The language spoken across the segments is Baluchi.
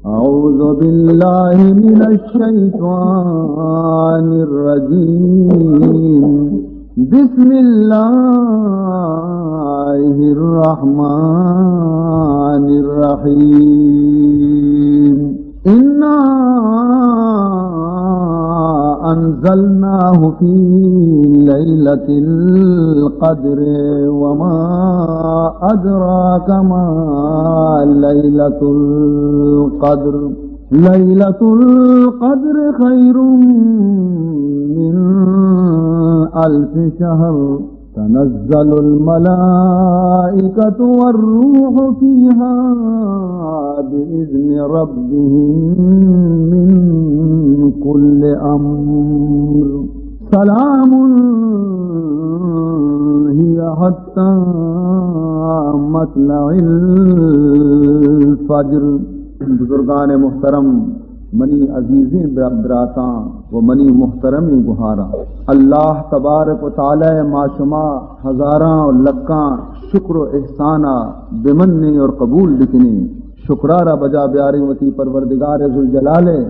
أعوذ بالله من الشيطان الرجيم. بسم الله الرحمن الرحيم. إنا أنزلناه في ليلة القدر وما أدراك ما ليلة القدر. ليلة القدر خير من ألف شهر. تنزل الملائكة والروح فيها بإذن ربهم من كل أمر. سلام هي حتى مطلع الفجر. بزرگان محترم، منی عزیزیں بر-، براتاں و منی محترمیں گہاراں، اللہ تبارک و تعالی ما شما ہزاراں و لکاں شکر و احسانا بمنیں اور قبول بکنیں۔ شکرارا بجا بیاریں وتی پروردگار ذوالجلال ء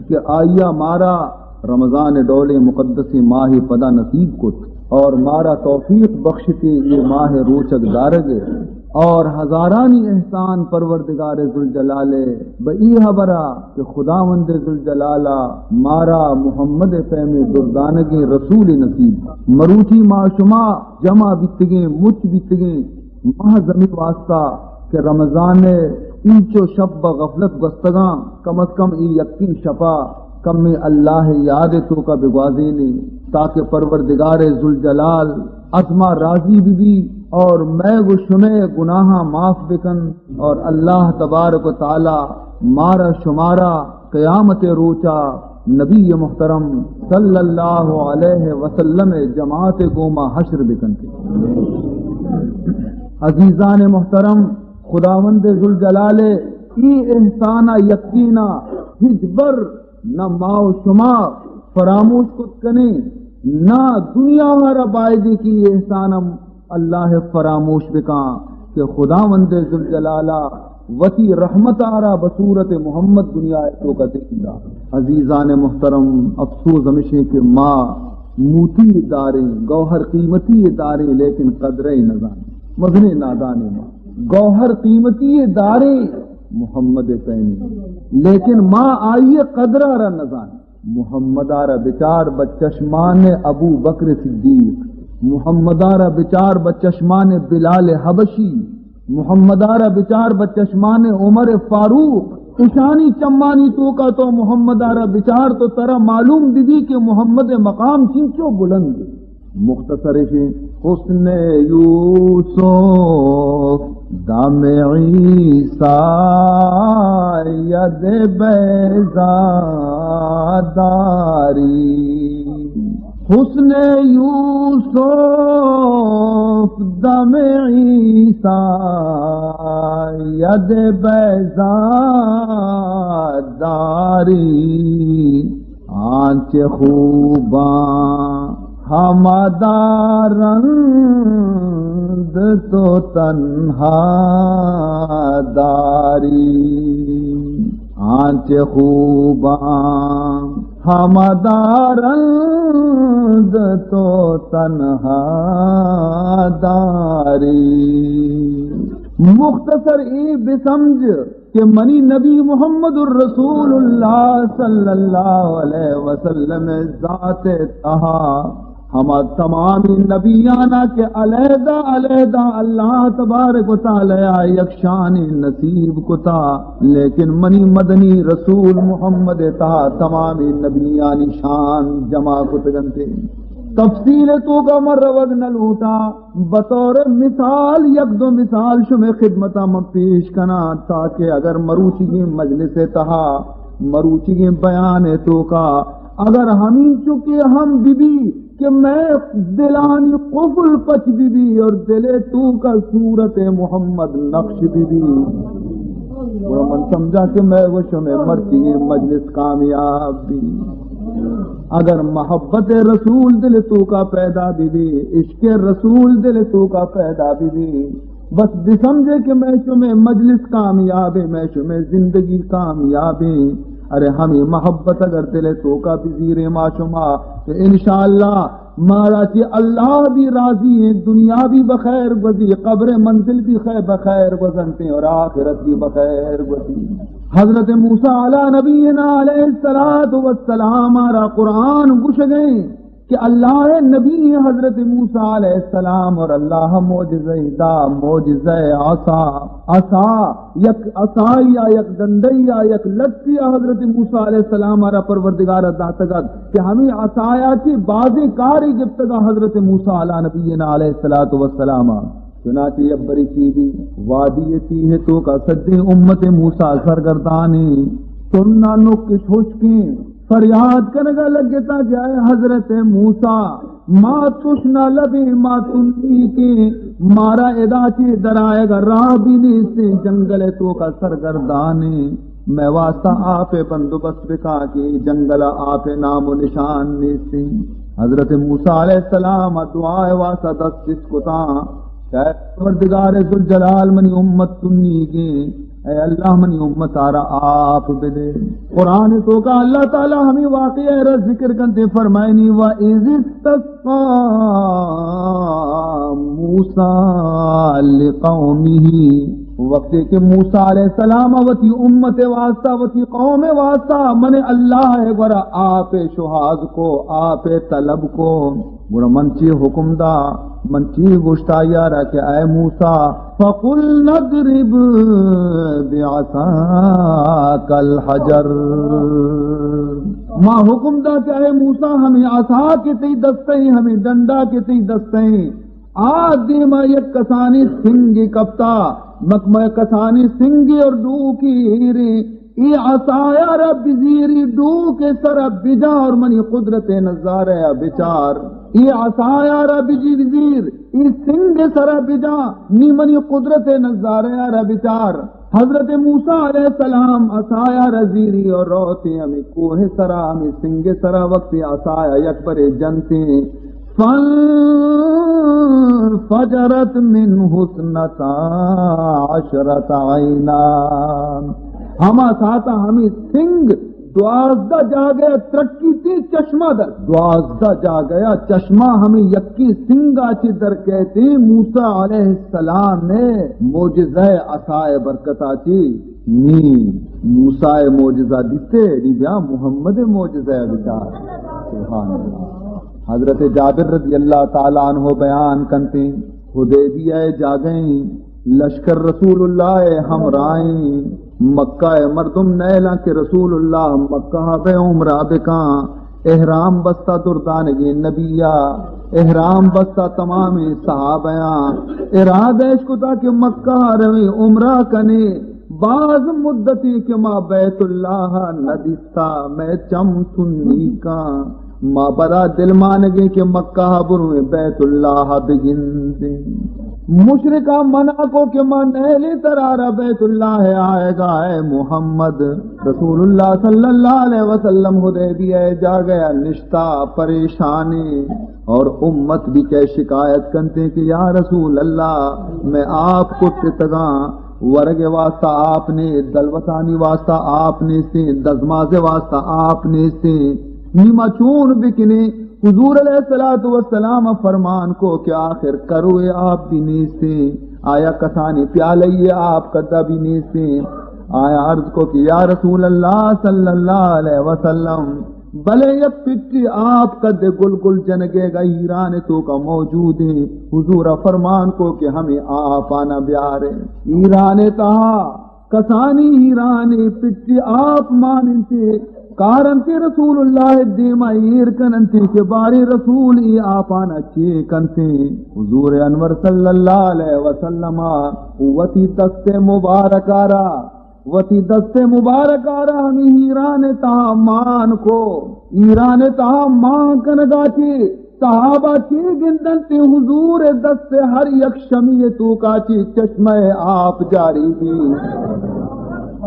کہ آئیا مارا رمضان ء ڈولیں مقدسیں ماہ پدا نصیب کت اور مارا توفیق بخشتے یہ ماہ روچگ دارگ ء۔ اور ہزارانی احسان پروردگار ذوالجلال ء بہ ای حبرا کہ خداوند ذوالجلال ء مارا محمد ء پیم دردانگیں رسول نصیب۔ مروچی ما شما جمع بیتگیں، مچ بیتگیں، محض ہمے واسطہ کہ رمضان ء اینچو شپ بہ غفلت گوستگاں، کم از کم اے یکیں شپا کمے اللہ ء یاد ء توکا بگوازینیں تاکہ پروردگار ذوالجلال از ما راضی بہ بی اور مئے گو شمئے گناہاں معاف بکن اور اللہ تبارک و تعالی مارا شمارا قیامت روچا نبی محترم صلی اللہ علیہ وسلم جماعت گوما حشر بکنت۔ عزیزان محترم، خداوند ذوالجلال ای احسانا یقینا ہچبر نہ ما و شما فراموش کت کنیں، نہ دنیا ہارا بایدے کہ ای احسان ہم اللہ فراموش بکاں کہ خداوند ذوالجلال ء وتی رحمت آرا بصورت محمد دنیا ء توکا دیندا۔ عزیزان محترم، افسوس ہمشیں کہ ما موتی داریں، گوہر قیمتی داریں، لیکن قدرے نزانیں، مزنیں نادانیں ما۔ گوہر قیمتی داریں محمد پینی، لیکن ما آئی قدر آرا نزانیں۔ محمد ء را بچار بہ چشمان ابو بکر صدیق، محمد ء را بچار بہ چشمان بلال حبشی، محمد ء را بچار بہ چشمان عمر فاروق۔ اشانی چمانی توکا تو محمد ء را بچار تو ترا معلوم بہ بی کہ محمد ء مقام چنچو بلند۔ مختصر شی حسن یوسف دم عیسی ید بیضا داری۔ حسن یوسف دم عیسی ید بیضا داری۔ آنچ خوباں ہمہ دارند تو تنہا داری۔ آنچ خوباں ہمہ دارند تو تنہا داری۔ مختصر اے بسمجھ کہ منی نبی محمد الرسول اللہ صلی اللہ علیہ وسلم ذات تہا ہما تمامی نبیانا کہ علیحدہ علیحدہ اللہ تبارک و تعالی یک شانی نصیب کتا، لیکن منی مدنی رسول محمد تہا تمامی نبیانی شان جمع کتگنتے۔ تفصیل توکا من روگ نہ لوٹا، بطور مثال یک دو مثال شمے خدمتا من پیش کناں تاکہ اگر مروچیگیں مجلس تہا، مروچیگیں بیان توکا اگر ہمینچو کہ ہم بہ بی کہ مئے دلانی قفل پچ بہ بی اور دل توکا صورت محمد نقش بہ بی، گڑا من سمجھاں کہ مئے و شمے مرچیگیں مجلس کامیاب بی۔ اگر محبت رسول دل توکا پیدا بہ بی، عشق رسول دل توکا پیدا بہ بی، بس بسمجھے کہ مئے شمئے مجلس کامیابیں، مئے شمئے زندگی کامیابیں۔ ارے ہمے محبت اگر دل توکا بزیریں ما شما، تو انشاءاللہ مارا چہ اللہ بھی راضی ہیں، دنیا بھی بخیر گوزی، قبر منزل بھی خیر بخیر گوزنتے اور آخرت بھی بخیر گوزی۔ حضرت موسیٰ علی نبینا علیہ الصلوۃ والسلام را قرآن گوشگئے کہ اللہ نبی حضرت موسیٰ علیہ السلام اور اللہ معجزہ دا، معجزہ عصا، عصا یک عصایا، یک ڈنڈیا، یک لٹیا حضرت موسیٰ علیہ السلام را پروردگار داتگت کہ ہمیں عصایا چی بازیں کاری گپتگا حضرت موسیٰ علی نبینا علیہ الصلوۃ والسلام۔ چنانچہ یک بری چی بی، وادی تیہ توکا سجیں امت موسیٰ سرگردانیں، تنا نکش ہشکیں، فریاد کنگا لگتا کہ اے حضرت موسیٰ، ما تشنا لبیں، ما تنیکیں، مارا ادا چی درائیگا راہ بھی نیستیں، جنگل توکا سرگردانیں، مئے واسطہ آپ بندوبست بکا کہ جنگل آپ نام و نشان نیستیں۔ حضرت موسیٰ علیہ السلام دعا واسطہ دست چست کتا کہ اے پروردگار ذوالجلال، منی امت تنیگیں، اے اللہ، منی امت آرا آپ بدے۔ قرآن توکا اللہ تعالی ہمیں واقعہ را ذکر کنتے، فرمائنی، وَإِذِ اسْتَسْقَىٰ مُوسَىٰ لِقَوْمِهِ، وقتی کہ موسیٰ علیہ السلام وتی امت واسطہ، وتی قوم واسطہ من اللہ گورا آپ شہاز کو، آپ طلب کو، گڑا من چی حکم دا، من چی گوشتا یارا کہ اے موسیٰ، فَقُلْنَا اضْرِب بِعَصَاكَ الْحَجَرَ۔ ما حکم دا کہ اے موسیٰ، ہمیں عصا کہ تئی دستیں، ہمیں ڈنڈا کہ تئی دستیں، آ دیما یک کسانی سنگی کپتا، مکمہ کسانی سنگی اور ڈوکی ہیریں، ای عصایا را بزیری، ڈوک سرا بجا اور منی قدرت نظارہ بچار۔ ای عصایا را بجی بزیر، ای سنگ سرا بجا، نی منی قدرت نظارہ را بچار۔ حضرت موسیٰ علیہ السلام عصایا را زیری اور روتے ہمیں کوہ سرا، ہمیں سنگ سرا، وقت عصایا یک برے جنتے، فانفجرت منه اثنتا عشرة عينا۔ ہما ساعتا ہمیں سنگ دوازدہ جاگہ ترکی تی چشمہ در، دوازدہ جاگہ چشمہ ہمیں یکی سنگا چی در کہتے موسیٰ علیہ السلام نے معجزہ عصائے برکتا چی۔ نی موسیٰ معجزہ دیتے، نی بیا محمد معجزہ بچار۔ سبحان اللہ۔ حضرت جابر رضی اللہ تعالی عنہ بیان کنتے، حدیبیہ جاگہیں لشکر رسول اللہ ہمراہیں، مکہ مردم نیلاں کہ رسول اللہ مکہ بے عمرہ بکاں۔ احرام بستا دردانگیں نبیا، احرام بستا تمامیں صحابیاں، ارادہ اش کتا کہ مکہ رویں عمرہ کنیں۔ باز مدتی کہ ما بیت اللہ ندیستا، مئے چم تنیکاں، ما برا دل مانگیں کہ مکہ برویں بیت اللہ بگندیں۔ مشرکاں منع کو کہ ما نیلیں ترارا بیت اللہ آئیگا، اے محمد۔ رسول اللہ صلی اللہ علیہ وسلم حدیبیہ جاگہ نشتا پریشانیں اور امت بھی کہ شکایت کنتے کہ یا رسول اللہ، مئے آپ کٹتگاں، ورگ واسطہ آپ نے، دلوتانی واسطہ آپ نیستیں، دزماز واسطہ آپ نیستیں، نی ما چون بکنیں؟ حضور علیہ الصلوۃ والسلام فرمان کو کہ آخر کروے آپ بھی نیستیں، آیا کسانی پیالہ آپ کدا بھی نیستیں۔ آیا عرض کو کہ یا رسول اللہ صلی اللہ علیہ وسلم، بلے یک پٹی آپ کد گل گل جنگے گا ایران توکا موجودیں۔ حضور فرمان کو کہ ہمیں آپانا بیارے۔ ایران تہا کسانی ایرانی پٹی آپ ماننتے، کارنتے رسول اللہ دیما ایر کننتے کہ بارے رسول ای آپانا چے کنتے۔ حضور انور صلی اللہ علیہ وسلم وتی دست مبارک آرا، وتی دست مبارک آرا ہمیں ایران تہا مان کو۔ ایران تہا مان کنگا چی صحابہ چی گندنت، حضور دست ہر یک شمی توکا چی چشمہ آپ جاری بی،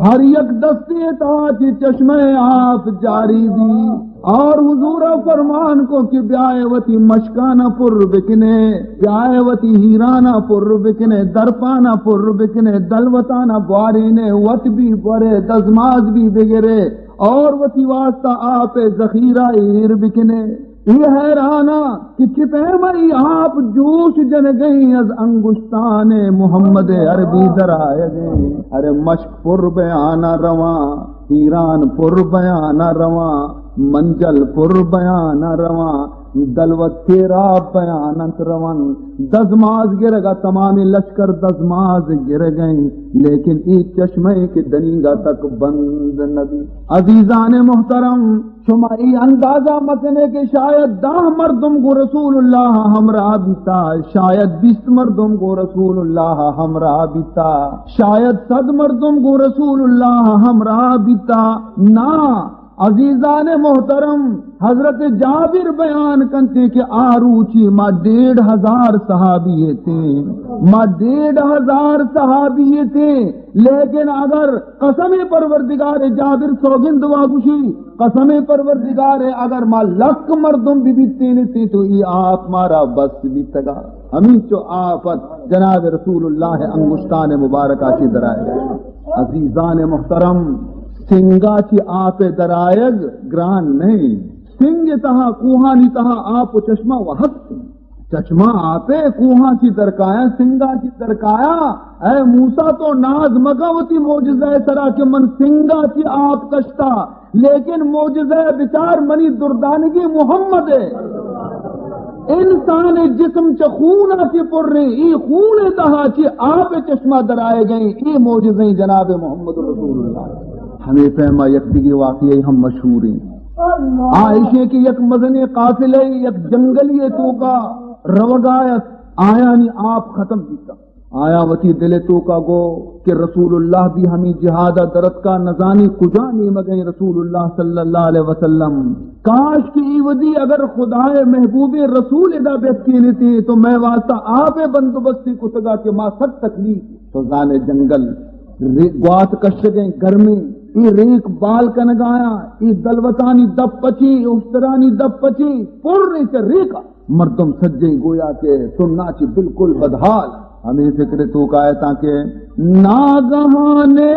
ہر یک دستی تہا چی چشمہ آپ جاری بی۔ اور حضور فرمان کو کہ بیائے وتی مشکانا پر بکنے، بیائے وتی ہیرانا پر بکنے، درپانا پر بکنے، دلوتانا بوارینے، وت بھی برے، دزماز بھی بگرے، اور وتی واسطہ آپ ذخیرہ ایر بکنے۔ اے حیرانا کہ چہ پیم ای آپ جوش جنگیں از انگشتان محمد عربی درآیگیں۔ ارے مشک پر بیانا رواں، ایران پر بیانا رواں، منجل پر بیانا رواں، دلوت تیراب بیان انت رون۔ دزماز گرگا تمامی لشکر دزماز گرگیں، لیکن ای چشمے کہ دنیگا تک بند نبی۔ عزیزان محترم، شما ای اندازہ مکنے کہ شاید دہ مردم گوں رسول اللہ ہمراہ بیتا، شاید بیست مردم گوں رسول اللہ ہمراہ بیتا، شاید صد مردم گوں رسول اللہ ہمراہ بیتا۔ نا، عزیزان محترم، حضرت جابر بیان کنتے کہ آ روچی ما ڈیڑھ ہزار صحابی تھے، ما ڈیڑھ ہزار صحابی تھے، لیکن اگر قسم پروردگار، جابر سوگند وا گوشی، قسم پروردگار، اگر ما لک مردم بہ بیتینتیں تو ای آپ مارا بس بیتگا۔ ہمینچو آفت جناب رسول اللہ انگشتان مبارکہ چی درائے۔ عزیزان محترم، سنگا چی آپ درائگ گران نہیں۔ سنگ تہا، کوہانی تہا آپ و چشمہ و ہست۔ چشمہ آپے کوہاں چی درکایا، سنگا چی درکایا۔ اے موسیٰ، تو ناز مکن وتی معجزہ سرا کہ من سنگا چی آپ کشتا، لیکن معجزہ بچار منی دردانگی محمد ہے۔ انسان جسم چہ خون چی پر ہیں، ای خون تہا چی آپ چشمہ درائے گئے، ای معجزہ جناب محمد رسول اللہ۔ ہمیں پیما یک دیگی واقعی ہم مشہور ہیں۔ آ ایشیں کہ یک مزنیں قافلے یک جنگلی توکا روگایت، آیانی آپ ختم بیتا۔ آیا وتی دل توکا گو کہ رسول اللہ بھی ہمیں جہاد درتکا، نزانی کجا نیمگیں رسول اللہ صلی اللہ علیہ وسلم۔ کاش کہ ای ودی اگر خدائے محبوب رسول ادا بیتکینتی تو میں واسطہ آپ بندوبستی کتگا کہ ما سک تکلیف۔ تو زانے جنگل رے-، گوات کشگیں گرمی، ای ریک بال کنگایا، ای دلوتانی دپ پچی، اشترانی دپ پچی، پر ریک ریکا۔ مردم سجیں گویا کہ سناچی بالکل بدحال۔ ہمیں فکر توکا ہے تاکہ ناگہانے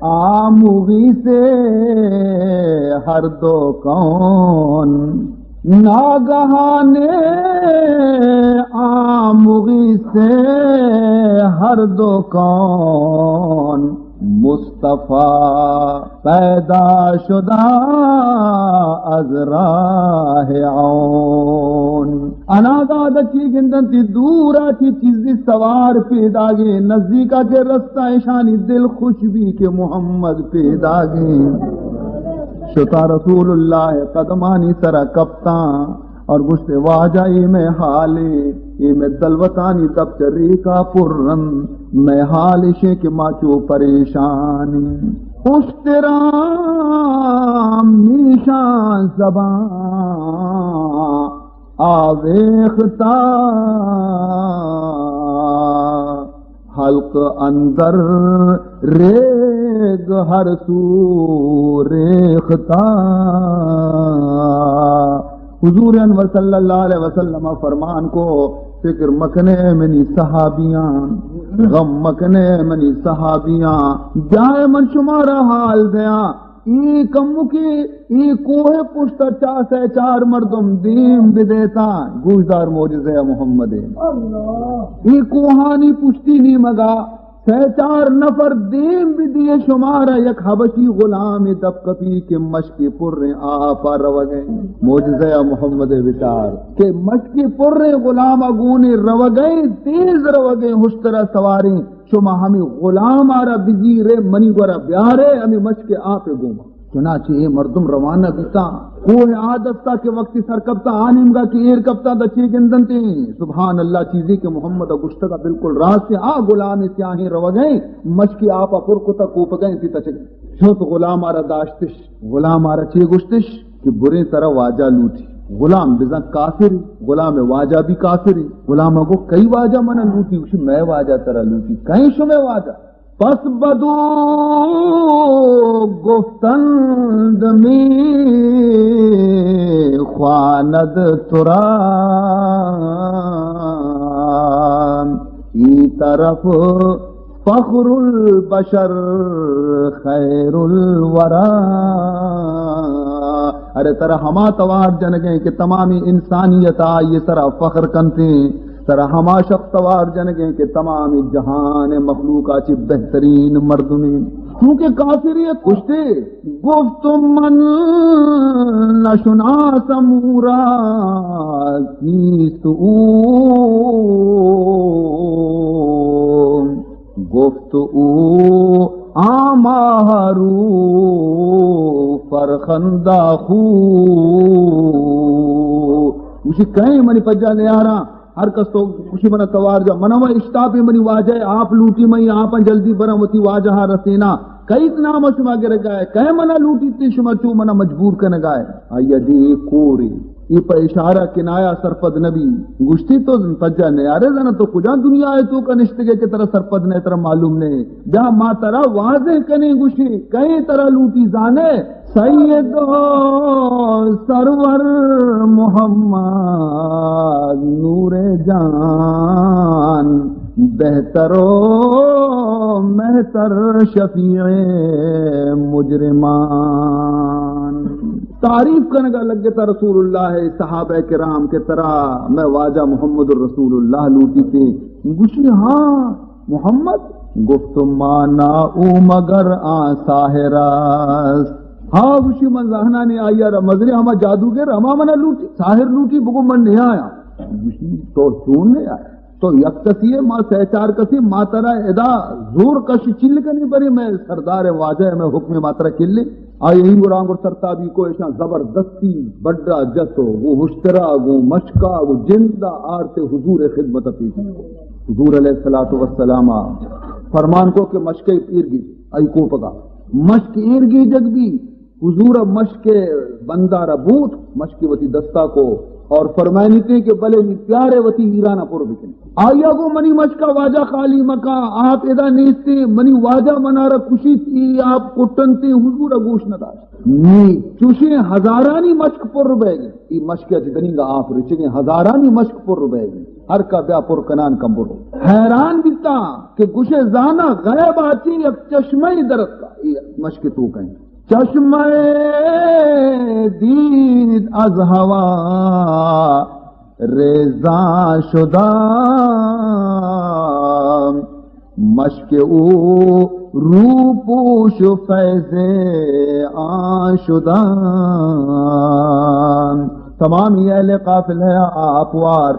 آموغی سے ہر دو کون، ناگہانے آموغی سے ہر دو کون، مصطفی پیدا شدہ از راہ عون۔ اناگا دچی گندنتی دورا چی چیزی سوار پیداگے، نزدیکا کہ رستہ اشانی دل خوش بی کہ محمد پیداگے۔ شتا رسول اللہ قدمانی سرا کپتاں۔ اور گوشتے، واجہ، اے مئے حالے، اے مئے دلوتانی دپ چہ ریکا پرن، مئے حال اشیں کہ ما چو پریشانی۔ اشتراں میشاں زباں آویختا، حلق اندر ریگ ہر سو ریختا۔ حضور انور صلی اللہ علیہ وسلم فرمان کو، فکر مکنے منی صحابیاں، غم مکنے منی صحابیاں، جائے من شمارا حال دیاں۔ ای کمکی، ای کوہ پشت چا سے چار مردم دیم بدیتا۔ گوشدار معجزہ محمد۔ ای کوہانی پشتی نیمگا سے چار نفر دیم بدیے، شمارا یک حبشی غلام دپ کپی کہ مشکی پریں آپا روگیں۔ معجزہ محمد بچار کہ مشکی پریں غلام گونے روگیں، تیز روگیں، ہشترا سواریں۔ شما ہمے غلام آرا بزیرے، منی گورا بیارے، ہمے مشک آپ گوما۔ چنانچہ اے مردم روانہ بیتاں۔ کوہ آ دستا کہ وقتی سر کپتا، آ نیمگا کہ ایر کپتا، دا چے گندنتے؟ سبحان اللہ، چیزی کہ محمد گشتگا بالکل راست ہے۔ آ غلام سیاہیں روگئے، مشکی آپا پر کتا، کوپگئے تی تچگ۔ شوت غلام آرا داشتش۔ غلام آرا چے گشتش کہ بریں ترا واجہ لوٹی۔ غلام بزاں کافر، غلام واجہ بھی کافر۔ غلام گو کئی واجہ منا لوٹی؟ گوشی مئے واجہ ترا لوٹی۔ کئیں شمئے واجہ؟ پس بدو گفتند می‌خواند تو را، این طرف فخر البشر خیر الورا. ارے ترا ہما توار جنگیں کہ تمامی انسانیت آئی سرا فخر کنتیں، ترا ہما شخص توار جنگیں کہ تمامی جہان مخلوق آچی بہترین مردمیں. چونکہ کافریت کشتے، گفت من نشناسم او را کیست او، گفت او آمار و فرخندا خو. گوشی کئے منی پجا نیاراں، ہر کس تو گوشی منا توار جا، منا و اشتاپی منی واجہ آپ لوٹی، من آپاں جلدی براں وتی واجہ رسینا. کئیت نام شما گرگائے، کئے منا لوٹیت شما چو منا مجبور کنگائے. آئی دی کورے ای پہ اشارہ کنایا سرپد نبی. گوشتی تو پجا نیارے زانا تو کجا دنیا ہے تو کا نشتگے کہ ترا سرپد نہ، ترا معلوم نہ. بیا ما ترا واضح کنیں گوشی، کئے ترا لوٹی زانے؟ سید و سرور محمد نور جان، بہتر و مہتر شفیع مجرمان. تعریف کنگا لگتا رسول اللہ صحابہ کرام کہ ترا میں واجہ محمد رسول اللہ لوٹی تے. گوشی ہاں محمد. گفت مانا او مگر آ ساحر است. ہاں گوشی من زہنانی آئی را مزنی ہما جادوگر ہما منا لوٹی، ساحر لوٹی، بگو من نہیں آیا. گوشی تو چون نہیں آیا؟ تو یک کسی ہے، ما سہ چار کسی، ما ترا ادا زور کش چل کنی بری، میں سردار واجہ ہے، میں حکم ما ترا کلی. آئی این گران گر سرتابی کو ایشان زبردستی بڈا جت و گو ہشترا گو مشکا گو جندا آرتے حضور خدمت پیش کو. حضور علیہ الصلوۃ والسلام فرمان کو کہ مشک ایر گی، آئی کوپگا مشک ایر گی جگ بی. حضور مشک بندارا بوت، مشک وتی دستا کو اور فرمائنی تے کہ بلے نی پیارے وتی ایرانا پر بکن. آیا گو منی مشکا واجہ خالی مکا، آپ ادا نیستے، منی واجہ منارا کشیت، ای آپ کٹنتے، حضور گوش نہ داشت. نی چوشیں ہزارانی مشک پر بہ گئے، ای مشک اچ دنینگا آپ رچگیں ہزارانی مشک پر بہ گئے. ہر کا بیا پر کنان کم برو. حیران بیتا کہ گوشے زانا غیب آچی یک چشمہ درتکا، ای مشک تو کہیں. چشمہ دید از هوا ریزان شدم، مشک او روپوش و فیض آن شدم. تمامی اہل قافلہ آپ وار،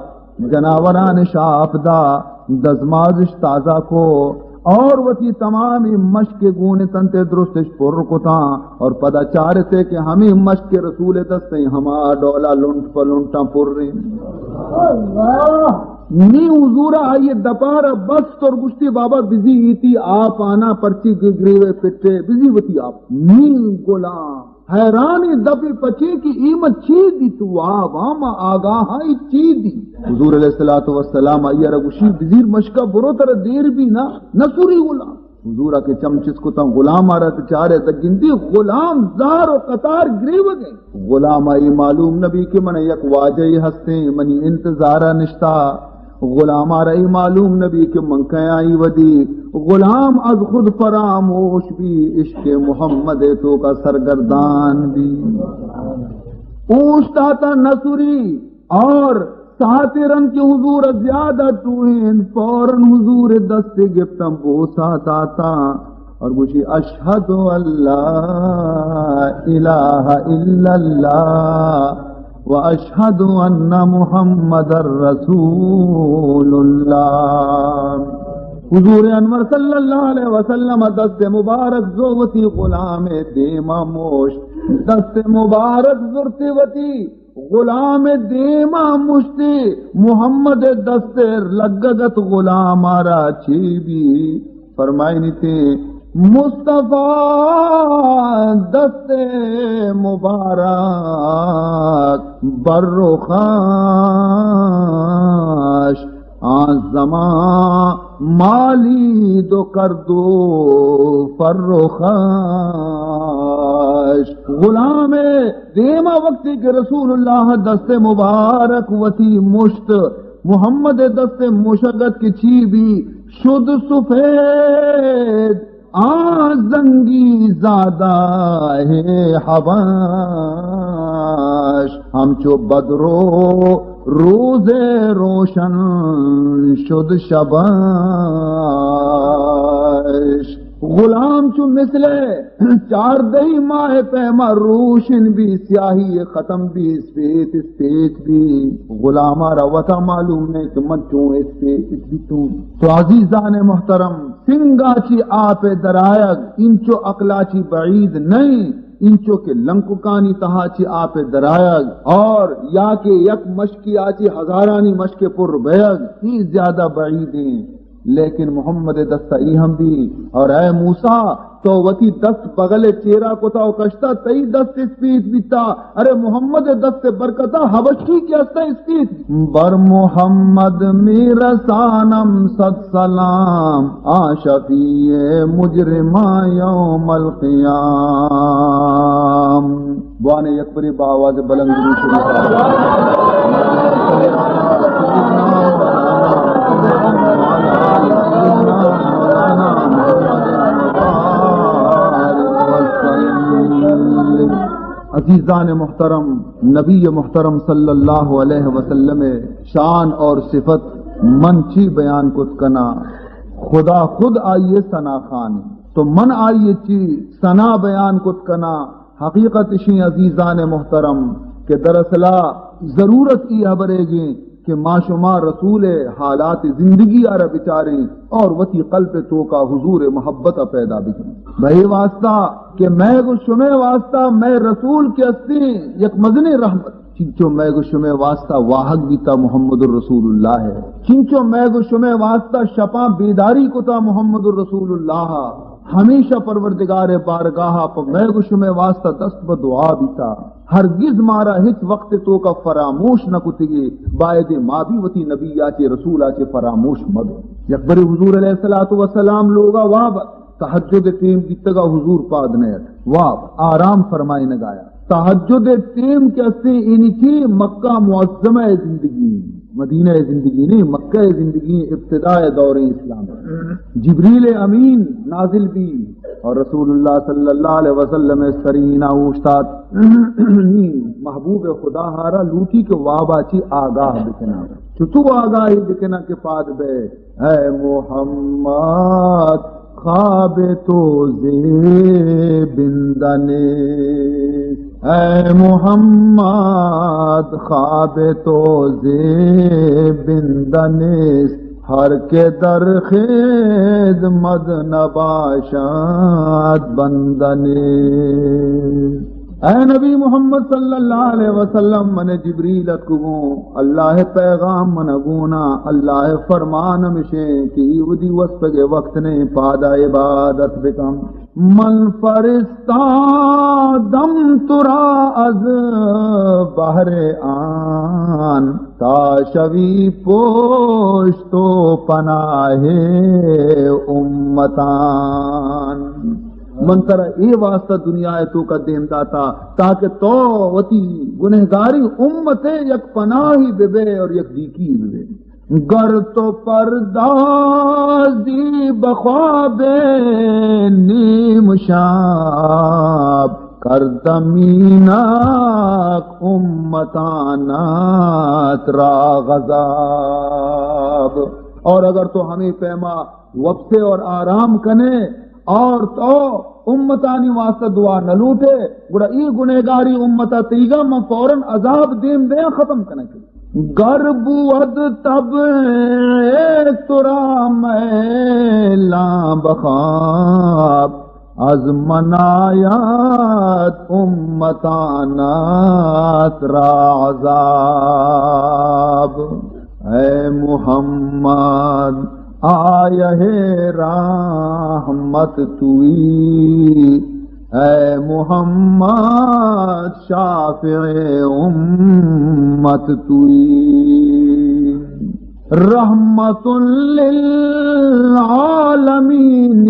جناوران شاپ دا، دزمازش تازہ کو اور وتی تمامی مشک گون تنتے درستش پر کتاں اور پدا چارتے کہ ہمیں مشک رسول دستیں ہما ڈولا لنٹ پہ لنٹاں پر رہی. نی حضور آئی دپار بست اور گشتی بابا بزی ایتی آپ آنا پرچی گریوے پٹے بزی وتی آپ. نی غلام حیران دپ پچے کہ اے من چی دیت، واب ہم آگاہ ای چی دی. حضور علیہ الصلوۃ والسلام آئی را گوشی بزیر مشکا برو ترا دیر بی نا، نسوری غلام. حضور کے چم چس کتاں غلام آرا تے چارے تے گندی غلام زار و قطار گریوگے. غلام آئی معلوم نبی کہ من یک واجہ ہستیں منی انتظارا نشتا. غلام آ را ای معلوم نبی کہ من کئے آئی ودی. غلام از خود فراموش بی، عشق محمد تو کا سرگردان بی. اوشتاتا نسوری اور ساعت رند کہ حضور زیادہ ٹوہین، فوراً حضور دست گپتم بوسا داتا اور گوشی، اشہد ان لا الہ الا اللہ و اشہد ان محمد رسول اللہ. حضور انور صلی اللہ علیہ وسلم دست مبارک زو وتی غلام دیما موش، دست مبارک زرتی وتی غلام دیما مشتی، محمد دست لگگت غلام را چی بی؟ فرمائنی تے مصطفی دست مبارک بر رخش آن زمان مالید و کرد و فرخش. غلام دیما وقتی کہ رسول اللہ دست مبارک وتی مشت محمد دست مشگت کہ چی بی، شد سفید آ زنگی زادہ حبش، ہمچو بدر و روز روشن شد شبش. غلام چو مثل چاردہ ماہ پیما روشن بی، سیاہی ختم بی، اسپیت اسپیت بی. غلام را وتا معلوم نہیں کہ من چون اسپیت بیتوں. تو عزیزان محترم، سنگا چی آپ درآیگ انچو عقلا چی بعید نہیں، انچو کہ لنککانی تہا چی آپ درآیگ اور یا کہ یک مشکی آ چی ہزارانی مشک پر بیگ، یہ زیادہ بعید ہیں. لیکن محمد دستا ای ہم بی. اور اے موسیٰ، تو وتی دست بغل چیرا کتا و کشتا، تئی دست اسپیت بیتا. ارے محمد دست برکتا حبشی کہ ہستا اسپیت. بر محمد میرسانم صد سلام، آ شفیع مجرمان یوم القیام. بوانے یک بری با آواز بلند درود شریف. عزیزان محترم، نبی محترم صلی اللہ علیہ وسلم شان اور صفت من چی بیان کت کنا؟ خدا خود آئیے ثنا خان، تو من آئیے چی ثنا بیان کت کنا؟ حقیقت اشیں عزیزان محترم کہ دراصلا ضرورت ای ہبرے گیں کہ ما شما رسول حالات زندگی آ را بچاریں اور وتی قلب توکا حضور محبت پیدا بکنیں. بہ اے واسطہ کہ مئے گو شمے واسطہ مئے رسول کہ ہستیں یک مزنیں رحمت. چنچو مئے گو شمے واسطہ واہگ بیتا محمد الرسول اللہ ہے، چنچو مئے گو شمے واسطہ شپاں بیداری کتا محمد الرسول اللہ، ہمیشہ پروردگار بارگاہ پہ مئے گو شمے واسطہ دست بہ دعا بیتا. ہرگز مارا ہچ وقت توکا فراموش نہ کتگی. باید ما بھی وتی نبی آ چے رسول آ چے فراموش مبے. یک بری حضور علیہ الصلوۃ والسلام لوگا واب تہجد ٹیم بیتگا، حضور پاد نیت، واب آرام فرمائینگایا. تہجد ٹیم کہ استے اینی چی مکہ معظمہ زندگی، مدینہ زندگی نہیں، مکہ زندگی ابتداء دور اسلام. جبریل امین نازل بی اور رسول اللہ صلی اللہ علیہ وسلم سرینا اوشتات. محبوب خدا ہارا لوٹی کہ وابا چی آگاہ بکنا. چتو آگاہی بکنا کہ پاد بے؟ اے محمد، خواب تو زیبندہ نیست. اے محمد، خواب تو زیبندہ نیست. ہر که در خدمت نباشد، بنده نیست. اے نبی محمد صلی اللہ علیہ وسلم، من جبریل اتکگوں، اللہ پیغام من گونا، اللہ فرمان ہمشیں کہ ای ودی وسپگے وقت نہیں، پادا عبادت بکن. من فرستادم تو را از بهر آن، تا شوی پشت و پناه امتان. من ترا اے واسطہ دنیا ء توکا دیم داتا تاکہ تو وتی گنہگاری امت ء یک پناہی بہ بئے اور یک دیکی بہ بئے. گر تو پردازی بخواب نیم شب، کردم اینک امتانت را غضب. اور اگر تو ہمیں پیما وپسے اور آرام کنے اور تو امتانی واسطہ دعا نہ لوٹے، گڑا ای گنہگاری امتا تیگا من فوراً عذاب دیم دیاں ختم کنگ. گر بود طبع تو را میلاں بخواب، از من آید امتانت را عذاب. اے محمد، آیہ رحمت توئی، اے محمد، شافع امت توئی. رحمت للعالمین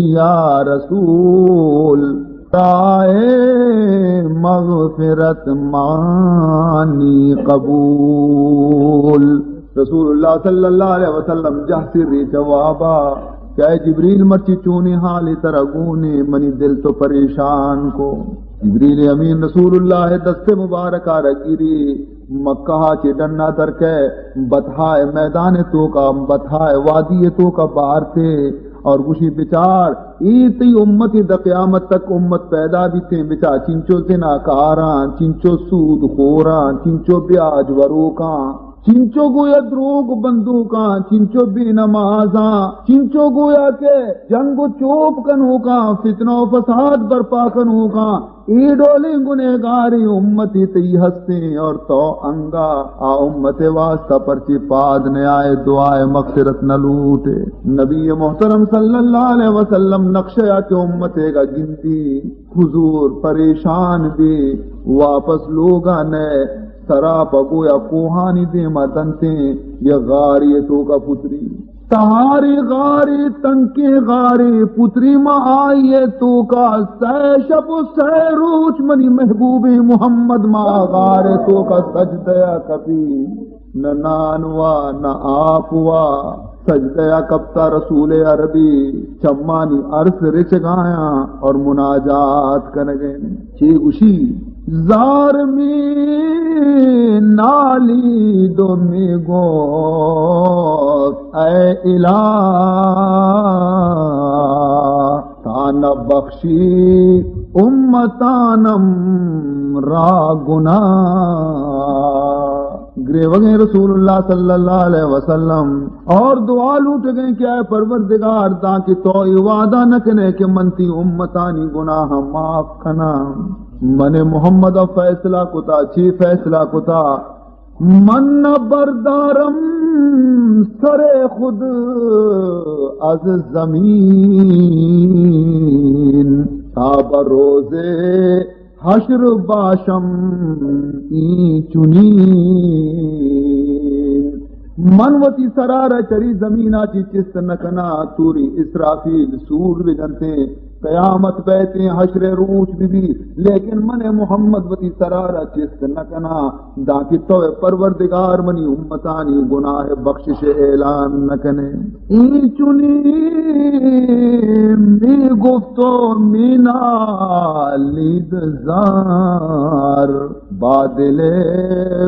یا رسول، دعائے مغفرت مانی قبول۔ رسول اللہ صلی اللہ علیہ وسلم جہسی ریچ وابا کہ اے جبریل، مرچی چونیں حالے ترا گونے، منی دل تو پریشان کو۔ جبریل امین رسول اللہ دست مبارکا را گیری، مکہ چہ ڈنا در کئے، بطحا میدان توکا، بطحا وادی توکا بارتے اور گوشی، بچار، اے تئی امت، دا قیامت تک امت پیدا بیتیں، بچار چنچو زناکاراں، چنچو سود خوراں، چنچو بیاج وروکاں، چنچو گویا دروگ بندوکاں، چنچو بے نمازاں، چنچو گویا کہ جنگ و چوپ کنوکاں، فتنہ و فساد برپا کنوکاں، اے ڈولیں گنہگاریں امتی تئی ہستیں اور تو انگا آ امت واسطہ پرچے پاد نیائے، دعائے مغفرت نہ لوٹے۔ نبی محترم صلی اللہ علیہ وسلم نقشہ یا کہ امتے گا گندی، حضور پریشان بی، واپس لوگا نئے، سرا پہ گویا کوہانی دیما دنتیں، یا غاری توکا پتری۔ تہاری غاری، تنکیں غاری، پتری ما آئیے توکا، سہ شپ و سہ روچ منی محبوبیں محمد ما غار توکا سجدہ کپی۔ نہ نان وا، نہ آپ وا، سجدہ ءَ کپتا رسول عربی، چمانی ارس رچگایاں اور مناجات کنگیں۔ چے گوشی؟ زار می نالی دو می گو، اے الہ، تا نہ بخشی امتانم را گناہ۔ گریوگیں رسول اللہ صلی اللہ علیہ وسلم اور دعا لوٹگیں کہ اے پروردگار، داں کہ تو اے وعدہ نہ کنے کہ من تی امتانی گناہ معاف کناں۔ من محمد فیصلہ کتا، چی فیصلہ کتا؟ من نہ بردارم سر خود از زمین، تا بہ روز حشر باشم این چنین۔ من وتی سرا را چری زمینا چی چست نہ کناں، توری اسرافیل سور بجنتیں، قیامت بیتیں، حشر روچ بی بی، لیکن من محمد وتی سرا را چست نہ کناں، داں کہ تو پروردگار منی امتانی گناہ بخشش اعلان نہ کنے۔ این چنین می گفت و می نالید زار، با دل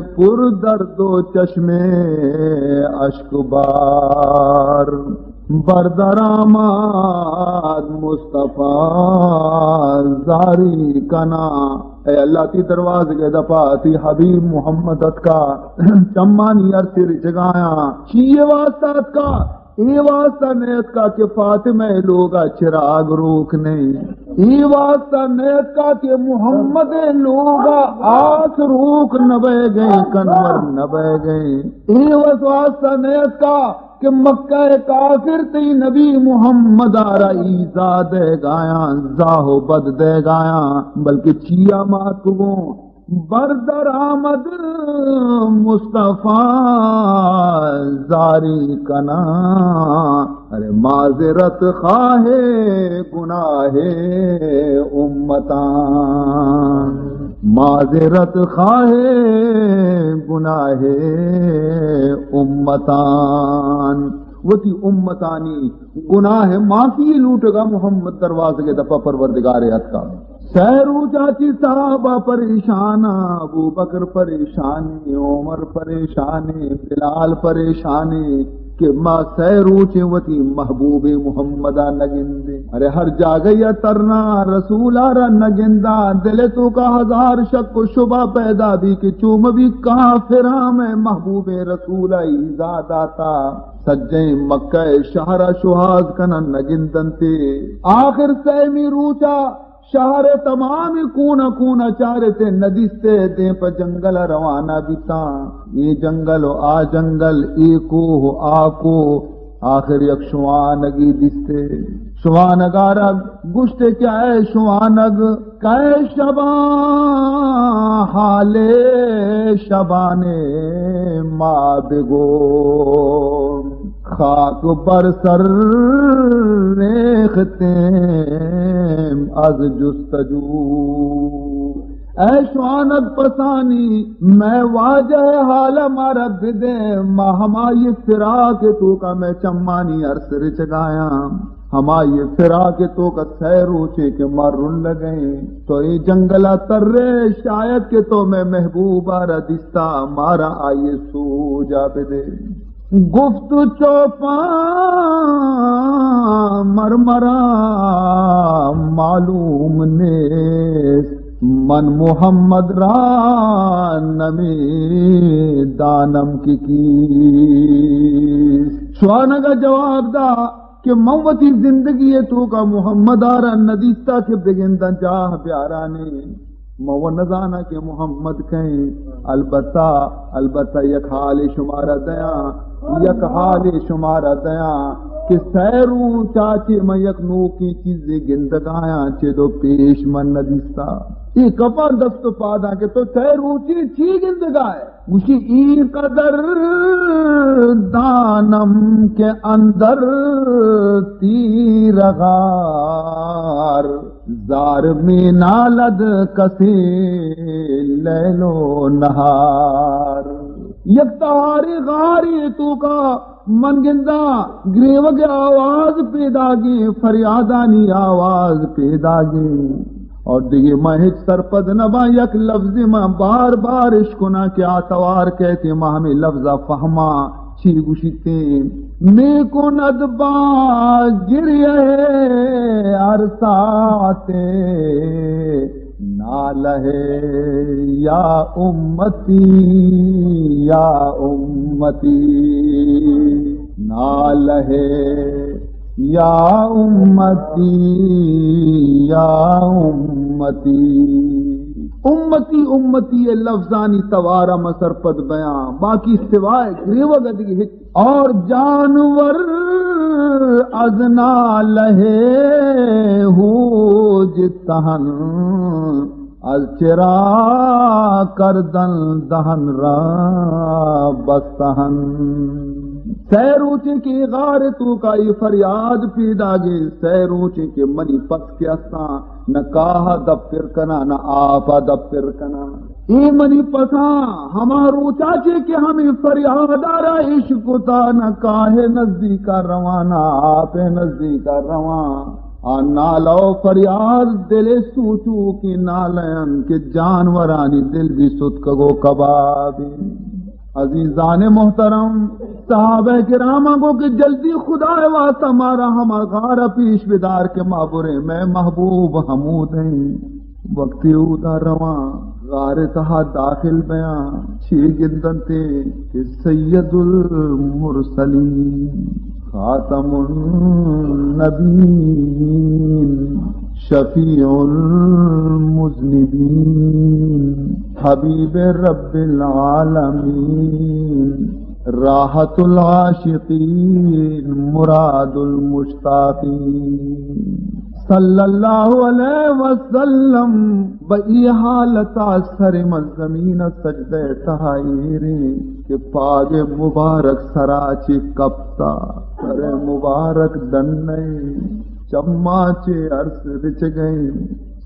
پر درد و چشم اشک بار۔ بردرآمد مصطفی زاری کناں۔ اے اللہ، تی دروازگ ءِ دپا تی حبیب محمد اتکا، چمانی ارس رچگایاں۔ چی واسطہ اتکا؟ اے واسطہ نیتکا کہ فاطمہ لوگا چراغ روک نہیں۔ اے واسطہ نیتکا کہ محمد لوگا آس روک نہ بئیگیں، کنور نہ بئیگیں۔ اے واسطہ نیتکا کہ مکہ کافر تئی نبی محمد آرا ایزا دئیگایاں، زاہ و بد دئیگایاں، بلکہ چیا مات کو گوں بردرآمد مصطفی زاری کناں۔ ارے معذرت خواہ گناہ امتان، معذرت خواہ گناہ امتان۔ وتی امتانی گناہ معافی لوٹگا محمد دروازگ دپا پروردگار اتکا۔ سہ روچا چی صحابہ پریشانا، ابو بکر پریشانی، عمر پریشانی، بلال پریشانی کہ ما سہ روچیں وتی محبوب محمدا نگندیں۔ ارے ہر جاگہ یا ترنا رسولا را نگنداں، دل توکا ہزار شک و شبہ پیدا بی کہ چو مبی کافراں مئے محبوب رسولا ایزا داتا۔ سجیں مکہ شہرا شوہاز کنن نگندنتے۔ آخر سیمی روچا شہر تمام کونا کونا چارتے ندیستے، دیم پہ جنگل روانہ بیتاں۔ اے جنگل و آ جنگل، اے کوہ و آ کوہ، آخر یک شوانگی دیستے۔ شوانگارا گوشتے کہ اے شوانگ، کئے شباں حال شبان ما بگو، خاک بر سر ریختیم از جستجو۔ اے شوانگ پسانی، مئے واجہ حال مارا بدے، ما ہمائی فراق توکا مئے چمانی ارس رچگایاں، ہمائی فراق توکا سئے روچے کہ ما رن لگئیں، تو اے جنگلا ترے، شاید کہ تو مئے محبوبا را دیستا، مارا آئی سوجا بدے۔ گفت چوپان مر مرا معلوم نیست، من محمد را نمی دانم که کیست۔ شوانگا جواب دا کہ من وتی زندگی توکا محمد آرا ندیستا کہ بگنداں جاہ بیارانے۔ من و نزاناں کہ محمد کئیں، البتہ، البتہ یک حالے شمارا دیاں، یک حالے شمارا دیاں کہ سئے روچا چہ من یک نوکیں چیزے گندگایاں، چہ دو پیش من ندیستا۔ اے کپاں دست و پاداں کہ تو سئے روچے چی گندگائے؟ گوشی، این قدر دانم که اندر تیره‌غار، زار می‌نالد کسی لیل و نهار۔ یک تہاری غاری توکا من گنداں گریوگ آواز پیداگیں، فریادانی آواز پیداگیں۔ اور دگہ من ہچ سرپد نباں، یک لفظے من بار بار اشکناں کہ آ توار کئیت، من ہمے لفظا فہماں چی گوشیتیں۔ می‌کند با گریه هر ساعت ناله یا امتی، یا امتی، ناله یا امتی، یا امتی۔ امتی، امتی ءِ لفظانی توارا من سرپد بیاں، باقی سوائے گریوگ ءَ دگہ ہچ۔ اور جانور از نالہ ہوج تہن، از چرا کردن دہن را بستہن۔ سئے روچیں کہ اے غار ءِ توکا اے فریاد پیداگیں، سئے روچیں کہ منی پس کہ استاں، نہ کاہ ءَ دپ پر کناں، نہ آپ ءَ دپ پر کناں۔ اے منی پساں ہما روچا چہ کہ ہمے فریادا را اشکتا، نہ کاہ ءِ نزیکا رواں، نہ آپ ءِ نزیکا رواں۔ آ نالہ و فریاد دل ءِ سوچوکیں نالہ انت کہ جانورانی دل بھی ستکگ و کباب انت۔ عزیزان محترم، صحابہ کراماں گو کہ جلدی خدا ءِ واسطہ مارا ہما غار ءَ پیش بدار کہ ما بریں، مئے محبوب ہمود انت۔ وقتی اودا رواں، غار ءِ تہا داخل بیاں، چی گندنتے کہ سید المرسلین، خاتم النبیین، شفیع المذنبین، حبیب رب العالمین، راحت العاشقین، مراد المشتاقین۔ صلی اللہ علیہ وسلم بہ اے حالتا سر من زمین ءِ سجدہ ءِ تہا ایریں کہ پاگ مبارک سرا چہ کپتا، سر مبارک ڈنّ ءَ، چماں چہ ارس رچگ ءَ۔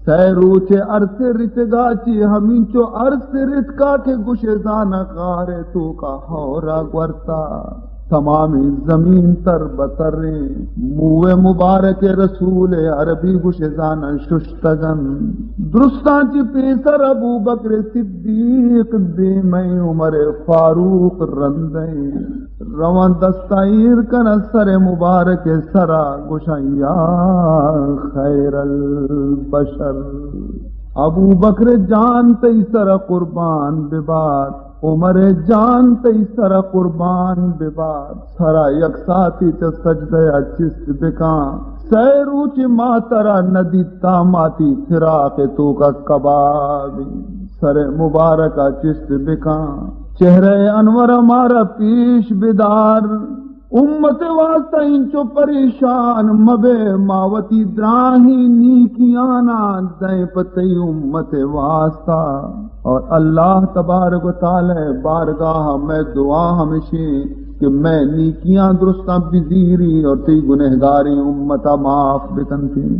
سئے روچ ءَ ارس رچگا چہ ہمینچو ارس رتکا کہ گوشے زاناں غار ءِ توکا ہورا گورتا۔ تمامیں زمین تر بتریں۔ موئے مبارک رسول عربی گوشے زاناں ششتگ انت۔ درستاں چہ پیسر ابوبکر صدیق دیمئیں، عمر فاروق رندئیں۔ رواں دستاں ایر کناں سر مبارک سرا، گوشاں یا خیر البشر۔ ابوبکر جان تئی سرا قربان ببات، عمر جان تئی سرا قربان ببات۔ سرا یک ساعتے چہ سجدہ ءَ چست بکاں۔ سئے روچ ما ترا ندیتاں، ما تئی فراق ءِ توکا کباب۔ سر مبارک ءَ چست بکاں۔ چہرہ انور ءَ مارا پیش بدار۔ امت واسطہ انچو پریشان مبے، ما وتی دراہیں نیکیانا دئیں پہ تئی امت واسطہ۔ اور اللہ تبارک و تعالی بارگاہ میں دعا ہمشیں کہ میں نیکیاں درستاں بزیری اور تئی گنہگاریں امتا معاف بکنتے۔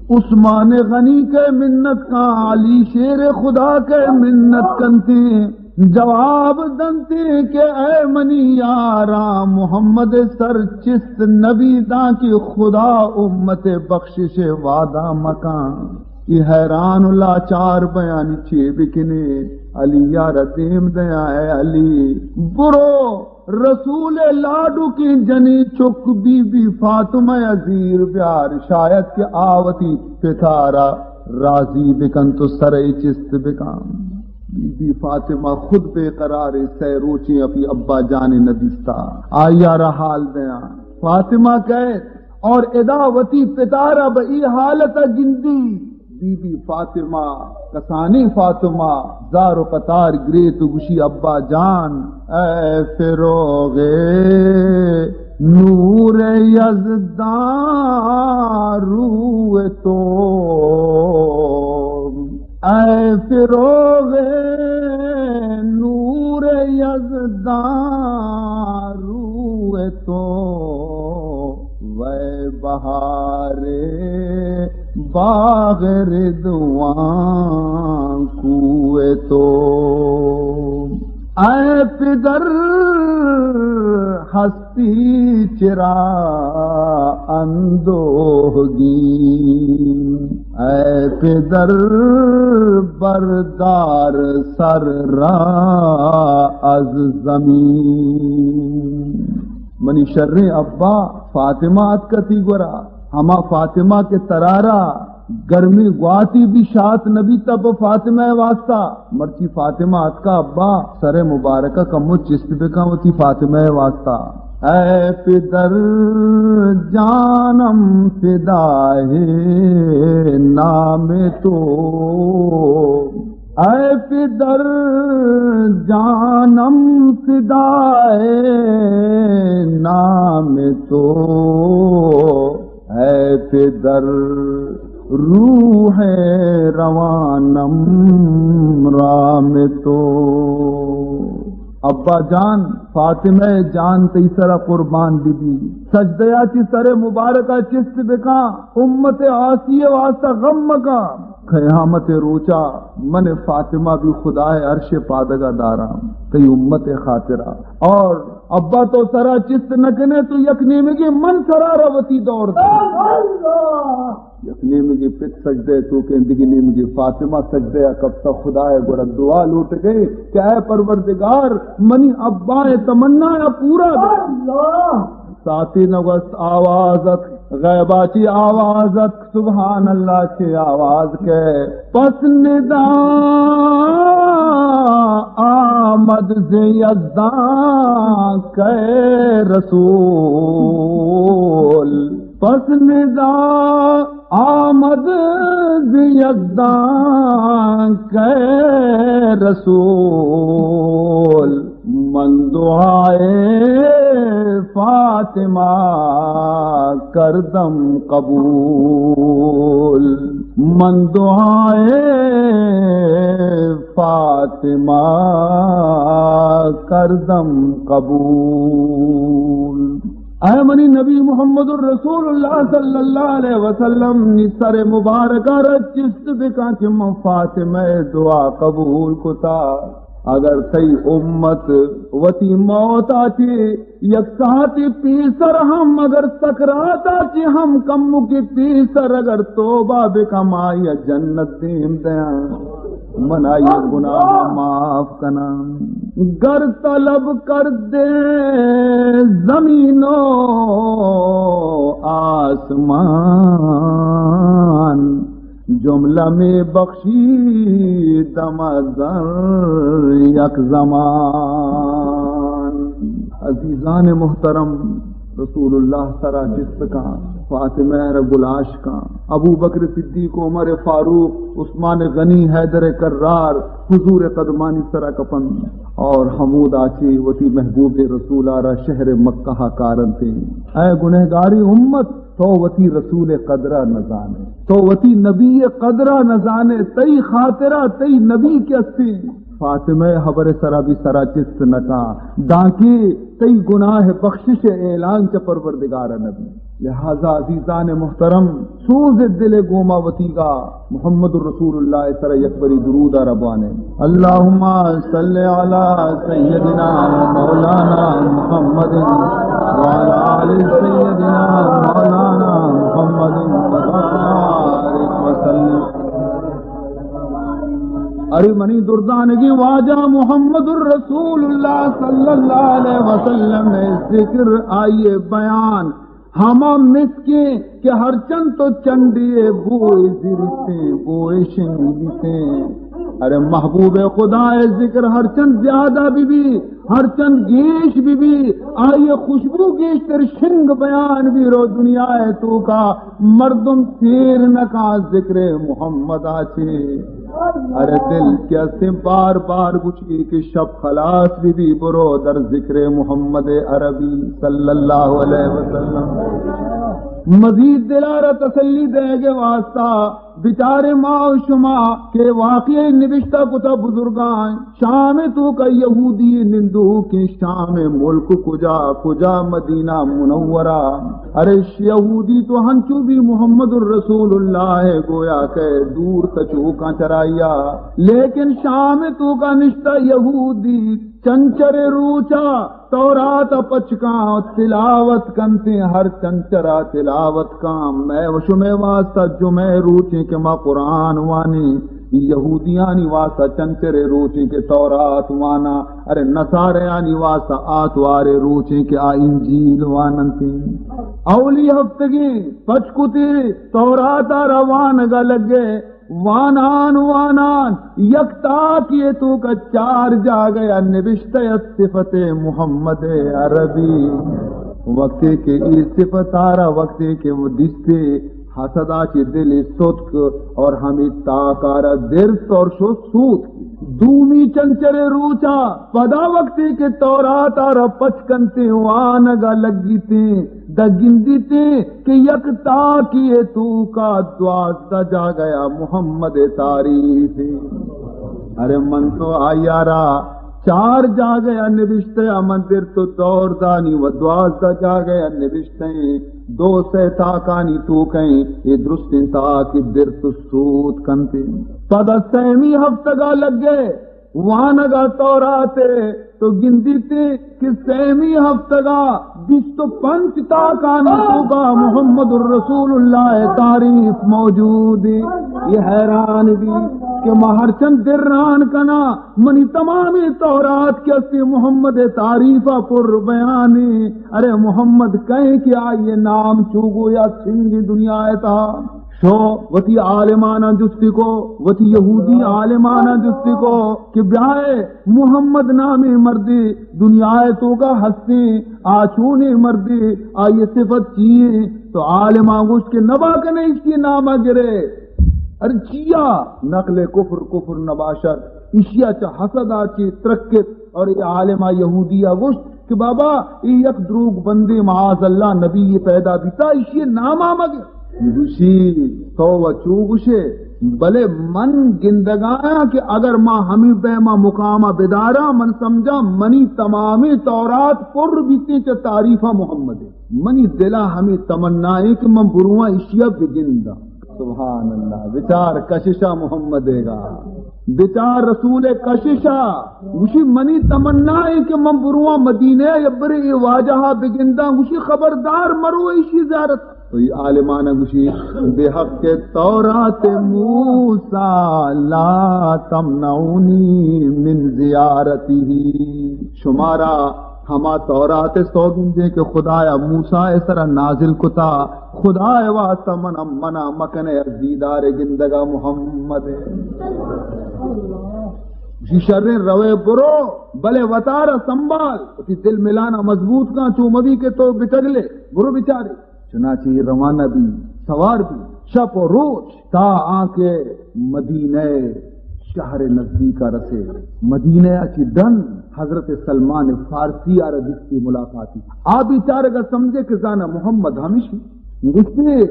عثمان غنی کے منت کا، علی شیر خدا کے منت کنتے۔ جواب دنتے کہ اے منی یاراں، محمد سر چست نبی داں کہ خدا امت بخشش وعدہ مکان۔ یہ حیران و لاچار بیانی چے بکنے؟ علی یار دیم دیاں، اے علی برو رسول لاڈو کی جنی چک بی بی فاطمہ زیر بیار، شاید کہ آوتی پتارا راضی بکن تو سرے چست بکن۔ بی بی فاطمہ خود بے قرار، سہ روچیں اپی ابا جان ندیستا۔ آئیا را حال دیاں۔ فاطمہ کہت اور ادا وتی پتارا بہ ای حالت گندی۔ بی بی فاطمہ، کسانی فاطمہ، زار و قطار گریت و گشی ابا جان، اے فروغ نور یزدان روح تو، اے فروغ نور یزدان روح تو، وے بہار باغ رضوان کوہ تو۔ اے پدر ہستی چرا اندوہگین، اے پدر بردار سر را از زمین۔ منی شریں ابا، فاطمہ اتکتی گورا، ہما فاطمہ کہ ترارا گرمیں گواتی بھی شات نبی تب فاطمہ واسطہ۔ مرچی فاطمہ اتکا، ابا سر مبارکہ کمو چست بکن وتی فاطمہ واسطہ۔ اے پدر جانم فدا ہے نام تو، اے پدر جانم فدا ہے نام تو، اے پدر روح روانم رام تو۔ ابا جان، فاطمہ جان تئی سرا قربان بی بی۔ سجدہ یا چی سر مبارکہ چست بکا، امت آسی واسطہ غم مکا۔ قیامت روچا من فاطمہ بھی خدائے عرش پادگا داراں تئی امت خاطرا۔ اور ابا تو سرا چست نہ کنے تو یک نیمگے من سرا را وتی دور دے۔ یک نیمگے پت سجدہ تو کہ دگی نیمگے فاطمہ سجدہ یا کپتا خدائے گورا دعا لوٹ گئے کہ اے پروردگار منی ابا تمنا یا پورا دے۔ ساتی نگوست آواز ات، غیبا چی آواز ات، سبحان اللہ چی آواز کے۔ پس ندا آمد ز یزدان کے رسول، پس ندا آمد ز یزدان کے رسول، من دعائے فاطمہ کردم قبول، من دعائے فاطمہ کردم قبول۔ اے منی نبی محمد رسول اللہ صلی اللہ علیہ وسلم، نی سر مبارکہ را چست بکاں کہ من فاطمہ دعا قبول کتا۔ اگر تئی امت وتی موت آتی یک ساعتی پیسر ہم، اگر سکرات آتی ہم کمو کی پیسر اگر توبہ بکم، آئی جنت دیم دیاں۔ من آئی گناہ معاف کناں۔ گر طلب کردے زمین و آسمان، جملہ میں بخشی دم ازر یک زمان۔ عزیزان محترم، رسول اللہ سرا چست کاں۔ فاطمہ ءَ را گلاش کاں۔ ابو بکر صدیق، عمر فاروق، عثمان غنی، حیدر کرار حضور قدمانی سرا کپنت اور ہمودا چہ وتی محبوب رسول ءَ را شہر مکہ ءَ کارنت۔ اے گنہگاریں امت، تو وتی رسول قدر ءَ نزانے، تو وتی نبی قدر ءَ نزانے، تئی خاطرا تئی نبی کہ استیں۔ فاطمہ ءِ حبر ءِ سرا بھی سرا چست نہ کاں، دانکہ تئی گناہ بخشش ءِ اعلان چہ پروردگار ءَ نہ بی۔ لہذا عزیزان محترم، سوز دل ءِ گوما وتیگا محمد رسول اللہ ءِ سرا یک بری درود ءَ را بوانے۔ اللهم صل على سيدنا مولانا محمد وعلى آل سيدنا مولانا محمد وبارك وسلم۔ ارے منی دردانگیں واجہ، محمد الرسول اللہ صلی اللہ علیہ وسلم ءِ ذکر، آئی ءِ بیان، ہما مسکیں کہ ہرچند تو چنڈے بوئے زرتیں، بوئے شنگ بیتیں۔ ارے محبوب خدا ءِ ذکر ہرچند زیادہ بی بی، ہرچند گیش بی بی، آئی ءِ خوشبو گیشتر شنگ بیان بی رو دنیا ءِ توکا۔ مردم تیر نہ کاں ذکر محمد ءَ چہ۔ ارے دل کہ استیں بار بار گوشی کہ شپ خلاص بی بی، برو در ذکر محمد عربی صلی اللہ علیہ وسلم۔ مزید دل ءَ را تسلی دئیگ ءِ واسطہ بچارے ما و شما کہ واقعہ نبشتہ کتا بزرگاں، شام ءِ توکا یہودی نندوکیں، شام ءِ ملک کجا، کجا مدینہ منورہ۔ ارے یہودی تو ہنچو بی محمد الرسول اللہ ءِ گویا کہ دور تچوکاں چرائی ءَ، لیکن شام ءِ توکا نشتہ یہودی چنچر روچا تورات ءَ پچ کاں تلاوت کنتیں، ہر چنچرا تلاوت کاں۔ مئے و شمئے واسطہ جمعہ روچیں کہ ما قرآن وانیں، یہودیانی واسطہ چنچرے روچیں کہ تورات واناں، ارے نصاریانی واسطہ آتوارے روچیں کہ آ انجیل واننتیں۔ اولی ہفتگیں پچ کتی تورات ءَ را وانگا لگے، وانان وانان یک تاکے توکا چار جاگہ ءَ نبشتہ ات صفت محمد عربی۔ وقتی کہ اے صفت ءَ را وقتی کہ وہ دیستے، حسد ءَ چہ دل ستک اور ہمے تاک ءَ را درت اور شو سوت۔ دومی چنچرے روچا پدا وقتی کہ تورات ءَ را پچ کنتیں وانگا لگیتیں، داں گندیتیں کہ یک تاکے توکا دوازدہ جاگہ ءَ محمد تعریف۔ ارے من تو آئی ءَ را چار جاگہ ءَ نبشتہ ءَ من درت و دور دانی و دوازدہ جاگہ ءَ نبشتہ ایں۔ دو سئے تاکانی توکا ایں، اے درستیں تاک درت و سوت کنتیں۔ پدا سیمی ہفتگا لگے وانگا تورات ءَ تو گندیتے کہ سیمی ہفتگا بیست و پنچ تاکانی توکا محمد الرسول اللہ تعریف موجود ایں۔ اے حیران بی کہ ما ہرچند دران کناں، منی تمامیں تورات کہ استے محمد تعریفا پر بیان ایں۔ ارے محمد کئے کہ آئی نام چو گویا سنگ دنیا ءِ تہا۔ شو وتی عالماناں جستی کو، وتی یہودی عالماناں جستی کو کہ بیائے محمد نامیں مردے دنیا ءِ توکا ہستیں، آ چونیں مردے، آئی صفت چی ایں؟ تو عالماں گوشت کہ نبا کنے اشی ناما گرے۔ ارے چیا؟ نقل کفر کفر نباشد، اشیا چہ حسدا چہ ترکت۔ اور اے عالما یہودیا گوشت کہ بابا، اے یک دروگ بندے، معاذ اللہ، نبی پیدا بیتا، اشی ناما مگر۔ گوشی، تو و چو گوشے، بلے من گندگایاں کہ اگر ما ہمے پیما مقاما بداراں، من سمجھاں منی تمامیں تورات پر بیتیں چہ تعریفا محمد۔ منی دلا ہمے تمنا ایں کہ من برواں اشیا بگنداں۔ سبحان اللہ، بچار کششا محمد ایگا، بچار رسول کششا۔ گوشی منی تمنا ایں کہ من برواں مدینہ ءَ، برے اے واجہا بگنداں۔ گوشی خبردار مرو ایشی زیارت۔ تو اے عالمانا گوشی، بحق تورات موسی لا تمنعونی من زیارتہ۔ شمارا ہما تورات ءِ سوگندیں کہ خدایا موسی ءِ سرا نازل کتا، خدا ءِ واسطہ منا منع مکنے از دیدار گندگا محمد۔ گوشی شریں، روے برو، بلے وتارا سنبھال، وتی دل ملانا مضبوط کن، چو مبی کہ تو بٹگلے، برو بچارے۔ چنانچہ اے روانہ بی، سوار بی، شپ و روچ تا آنکہ مدینہ شہر نزدیکا رسے۔ مدینہ چی ڈن حضرت سلمان فارسی آرا دیستی ملاقاتی۔ آ بیچارگا سمجھے کہ زانا محمد ہمشی۔ گوشتے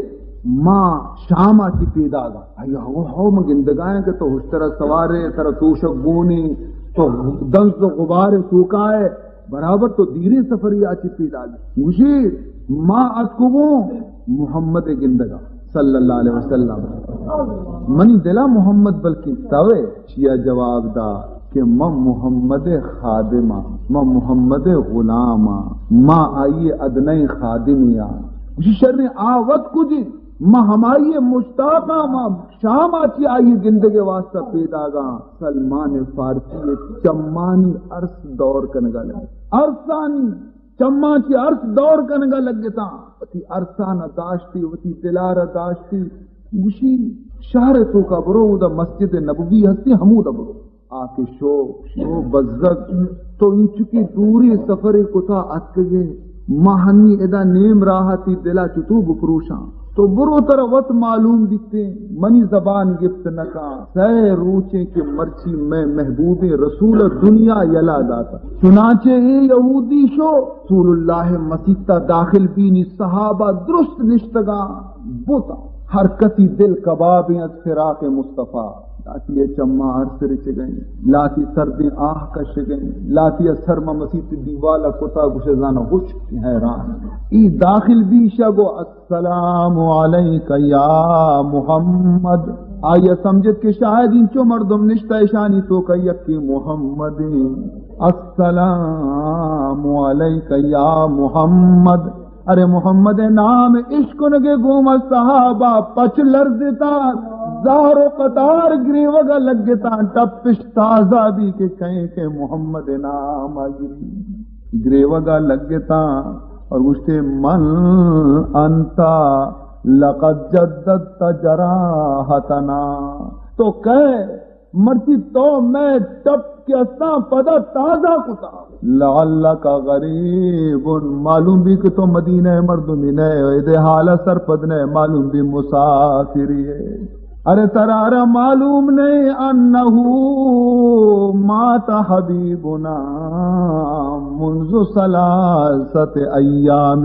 ما شاما چی پیداگا۔ آئی ہو ہو من گندگائیں کہ تو ہشترا سوارے، ترا توشک گونے، تو دنز و غبار توکائے، برابر تو دیریں سفریا چی پیداگے۔ گوشی ما اتکگوں محمد گندگا صلی اللہ علیہ وسلم۔ منی دلا محمد بلکیں توے۔ چیا جواب دا کہ من محمد خادم آں، من محمد غلام آں، ما آئی ادنائیں خادمے آں۔ گوشی شریں آ وت کجیں؟ ما ہمائی مشتاق آں، ما شام آ چی آئی گندگ ء واسطہ پیداگاں۔ سلمان فارسی ء چمانی ارس دور کنگا لگت۔ ارسانی چماں چی ارس دور کنگا لگتاں۔ وتی ارسانا داشتی، وتی دلارا داشتی۔ گوشی، شہر توکا برو، اودا مسجد نبوی ہستی، ہمودا برو۔ آ کہ شو، شو بزگ، تو انچکی دوری سفرے کتا اتکگے، ما ہنی ادا نیم راہ تی دلا چتو بپروشاں؟ تو برو، ترا وت معلوم بیتیں، منی زبان گپت نکاں۔ سئے روچیں کہ مرچی مئے محبوبیں رسول دنیا یلا داتا۔ چنانچہ اے یہودی شو رسول اللہ مسیتا داخل بینی، صحابہ درست نشتگاں بوتا۔ ہر کسی دل کبابیں از فراق مصطفی۔ لاتی ء چماں ارس رچگیں، لاتی سردیں آہ کشگیں، لاتی ء سر ماں مسیت دیوال ء کتا، گوشے زانا ہشک، حیران۔ ای داخل بی شہ گو السلام علیک یا محمد۔ آئی ء سمجھت کہ شاید انچو مردم نشتہ اشانی توکا یکی محمد۔ السلام علیک یا محمد۔ ارے محمد نام اشکنگے گوما صحابہ پچ لرزتاں، زہر و قطار گریوگا لگتاں، ٹپش تازہ بی کہ کہیں کہ محمد نام آ گری۔ گریوگا لگتاں اور گوشتے، من انت لقد جددت جراحتنا۔ تو کئے؟ مرچی تو مئے ٹپ کہ استاں پدا تازہ کتا۔ لعلک غریب، معلوم بی کہ تو مدینہ ء مردمی نہ ئے، ادے حال ء سرپد نہ ئے، معلوم بی مسافری ئے۔ ارے ترا را معلوم نہ انہ مات حبیبنا منذ ثلاثت ایام۔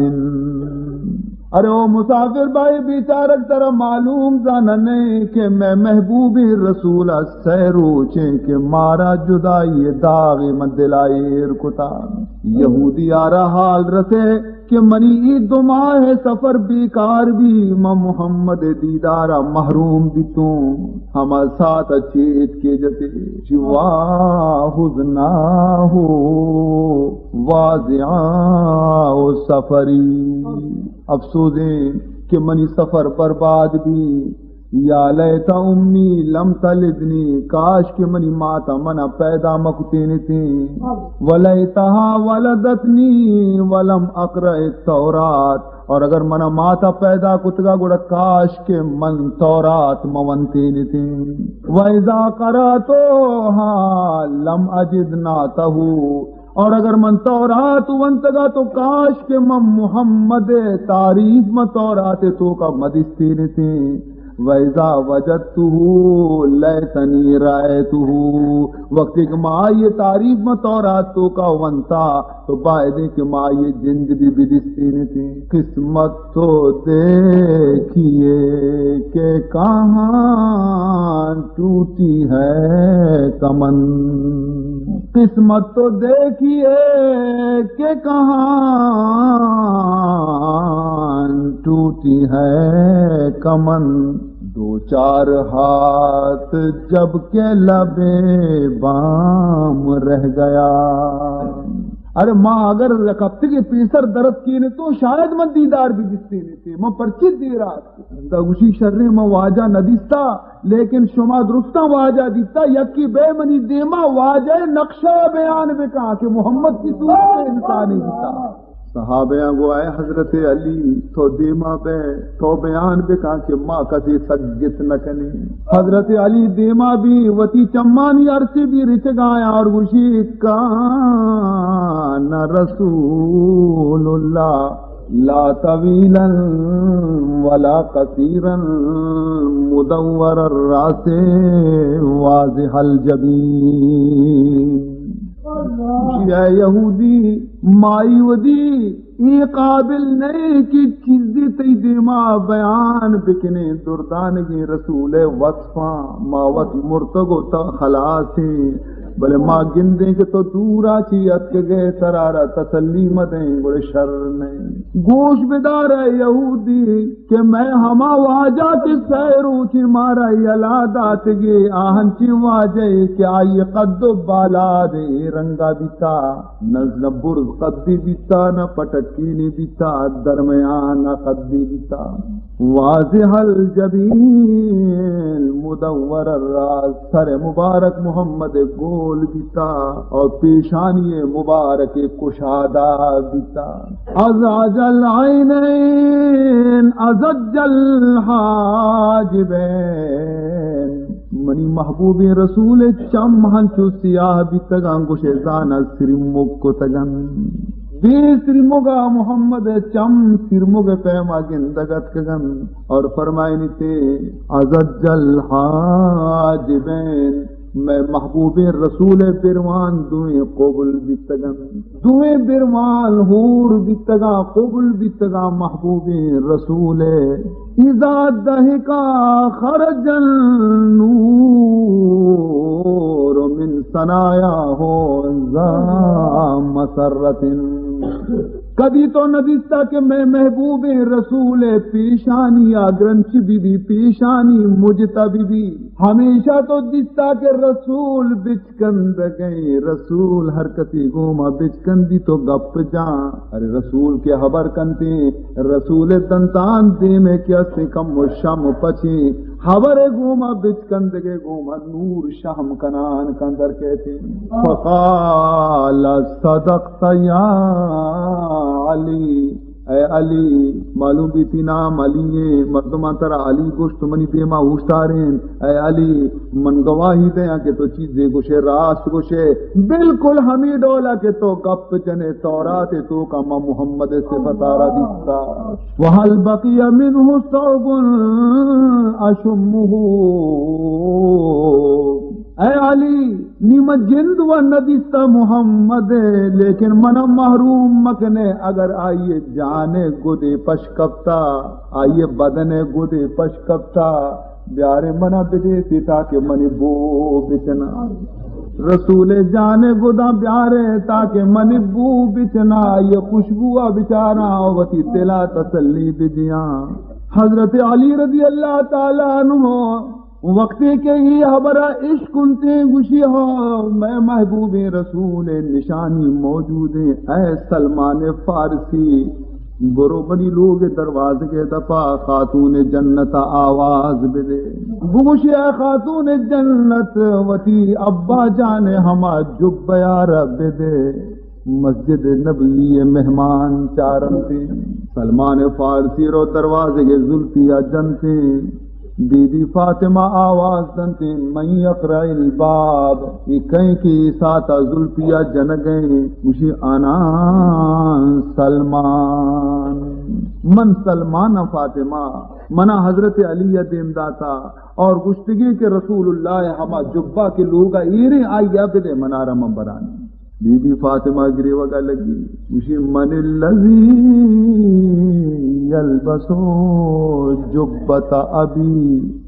ارے او مسافر بھائی، بیچارگ ترا معلوم زانہ نئے کہ مئے محبوبیں رسول ء سئے روچیں کہ مارا جدائی ء داغے من دل ء ایر کتا۔ یہودی آرا حال رسے کہ منی ای دو ماہ سفر بیکار بی، من محمد دیدار ء محروم بیتوں۔ ہما ساعت ء چیت کے جتے، شی واہ حزناہ واضعاہ سفری۔ افسوزیں کہ منی سفر برباد بی۔ یا لیت امی لم تلدنی، کاش کہ منی ماتا منا پیدا مکتینتیں۔ ولیتہا ولدتنی ولم اقرأ التورات، اور اگر منا ماتا پیدا کتگا گڑا کاش کہ من تورات مونتینتیں۔ و اذا قرأتہا لم اجد نعتہ، اور اگر من تورات ونتگا تو کاش کہ من محمد تعریف من تورات توکا مدستینتیں۔ و اذا وجدتہ لیتنی رأیتہ، وقتی کہ ما آئی تعریف من تورات توکا ونتا تو بایدیں کہ ما آئی جند بھی بدستینتیں۔ قسمت تو دیکھیے کہ کہاں ٹوٹی ہے کمند۔ قسمت تو دیکھیے کہ کہاں ٹوٹی ہے کمند۔ دو چار ہاتھ جب کہ لب بام رہ گیا۔ ارے ما اگر یک ہفتگے پیسر درت کینتوں شاید من دیدار بھی دیستینتیں، من پرچے دیر آتکوں۔ دا گوشی شریں من واجہ ندیستا، لیکن شما درستاں واجہ دیستا، یکی بے منی دیما واجہ نقشہ بیان بکا کہ محمد کی صورت انسانی بیتا۔ صحابیاں گو، اے حضرت علی، تو دیما بے، تو بیان بکا کہ ما کسی سگت نکنی۔ حضرت علی دیما بی، وتی چمانی ارسی بی رچگایا اور گوشی، کان رسول اللہ لا طويلا ولا قصيرا مدور الرأس واضح الجبين. اے یہودی، مائی ودی اے قابل نئے کہ چیزے تئی دیما بیان بکنے. دردانگیں رسول ءِ وصفاں، ما وت مرتگ و تا خلاصیں، بلے ما گندیں کہ تو دورا چی اتکگئے، ترارا تسلی مدیں، گڑے شر نئے. گوش بدار اے یہودی کہ مئے ہما واجہ کہ سئے روچے مارا یلا داتگے، آ ہنچیں واجہ کہ آئی قد و بالاد اے رنگا بیتا، نہ، نہ برز قدی بیتا، نہ پٹکینی بیتا، درمیان قدی بیتا. واضح الجبین مدور الراس، سر مبارک محمد گول بیتا اور پیشانی مبارک کشادہ بیتا. ازعج العینین ازج الحاجبین، منی محبوبیں رسول چم ہنچو سیاہ بیتگاں، گوشے زانا سرمگ کتگن. بے سرمگا محمد چم سرمگ پیما گندگ اتکگن اور فرمائنی تے، ازج الحاجبین، مئے محبوبیں رسول ءِ برمان دوئیں قبل بیتگن. دوئیں برمان ہور بیتگاں، قبل بیتگاں محبوبیں رسول ءِ. اذا ضحکا خرج النور من ثنایاہ ذا مسرۃ. کدی تو نہ دیستا کہ مئے محبوبیں رسول ءِ پیشانی آ گرنچ بی بی، پیشانی مجتا بی بی. ہمیشہ تو دیستا کہ رسول بچ کندگیں، رسول ہر کسی گوما بچکندی تو گپ جان. ارے رسول کہ ہبر کنتے، رسول دنتان دیمے کہ اسے کم و شم پچیں، ہبر گوما بچکندگے گوما نور شہم کنان کندر کہتے. فقال صدقت یا علی. اے علی، معلوم بیتی نام علی ایں، مردماں ترا علی گوشت، تو منی دیما اوشتارین. اے علی، من گواہی دیاں کہ تو چیزے گوشے، راست گوشے، بالکل ہمے ڈولا کہ تو گپ جنے، تورات توکا ما محمد صفت آرا دیستا. وهل بقي منه ثوب أشمه. اے علی، نی من جند و ندیستا محمد، لیکن منا محروم مکنے، اگر آئی جان گدے پش کپتا، آئی بدن گدے پش کپتا، بیارے منا بدے تی تاکہ منی بو بچنا. رسول جان گدا بیارے تاکہ منی بو بچنا، آئی خوشبو بچاراں وتی دلا تسلی بدیاں. حضرت علی رضی اللہ تعالی عنہ وقتے کہ اے حبرا اشکنتے گوشی، ہاں، مئے محبوبیں رسول نشانی موجودیں. اے سلمان فارسی، برو منی لوگ دروازگے دپا خاتون جنت آواز بدے. بگوشی، اے خاتون جنت، وتی ابا جان ہما جبیارا بدے. مسجد نبوی مہمان چارنتے. سلمان فارسی رو دروازگے زلفیا جنتے. بی بی فاطمہ آواز دنتے، من یقرع الباب، اے کئیں کہ اے ساعتا زلفیا جنگیں؟ گوشی، انا سلمان، من سلمان آں فاطمہ، منا حضرت علی دیم داتا اور گوشتگی کہ رسول اللہ ہما جبہ کہ لوگا ایریں آئیا بدے منارا من برانی. بی بی فاطمہ گریوگا لگی، گوشی، من الذی یلبس جبۃ ابی.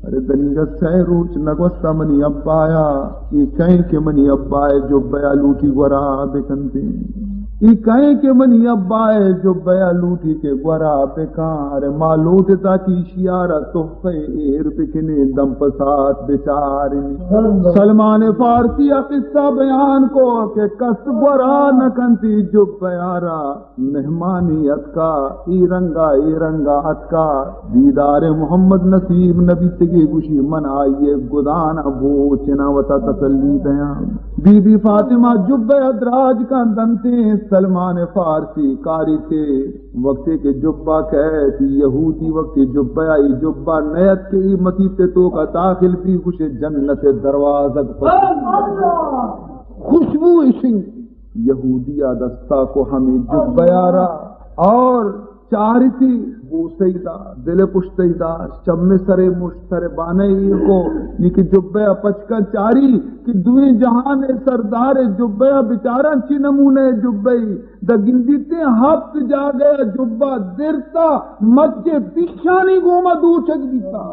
ارے دنیگا سئے روچ نگوستا منی ابایا، اے کئیں کہ منی ابائے جبہ لوٹی گورا بکنتے؟ اے کئیں کہ منی ابائے جبہ لوٹی کہ گورا بکاں؟ ارے ما لوٹتا کہ ایشیارا تحفہ ایر بکنے، دم پسات بچارنی. سلمان فارسی ء قصہ بیان کو کہ کس گورا نہ کنتی جبہ یارا. مہمانی اتکا، ای رنگا، ای رنگا اتکا، دیدار محمد نصیب نبیتگی. گوشی، من آئیے گدان بوچنا وتا تسلی دیاں. بی بی فاطمہ جبہ ء دراج کن دنتے، سلمان فارسی کاری تے. وقتے کہ جبہ کئیت، یہودی وقتے جبہ آئی جبہ نیت کہ ای مسیت توکا داخل بی، گوشے جنت دروازگ پر خوشبو اشنگ. یہودی آ دستا کو ہمیں جبہ آرا اور چارتی، بوسئی دا، دل پشتئی دا، چم سرے مشت سرے بانہ ایر کو، نی کہ جبہ ء پچ کن چاری کہ دوئیں جہان ء سردار ء جبہ ء بچاراں چی نمونہ ء جبہ ای۔ دا گندیتے ہفت جاگہ ء جبہ درتا، مچ ء پیشانی گوما دوچگ بیتا۔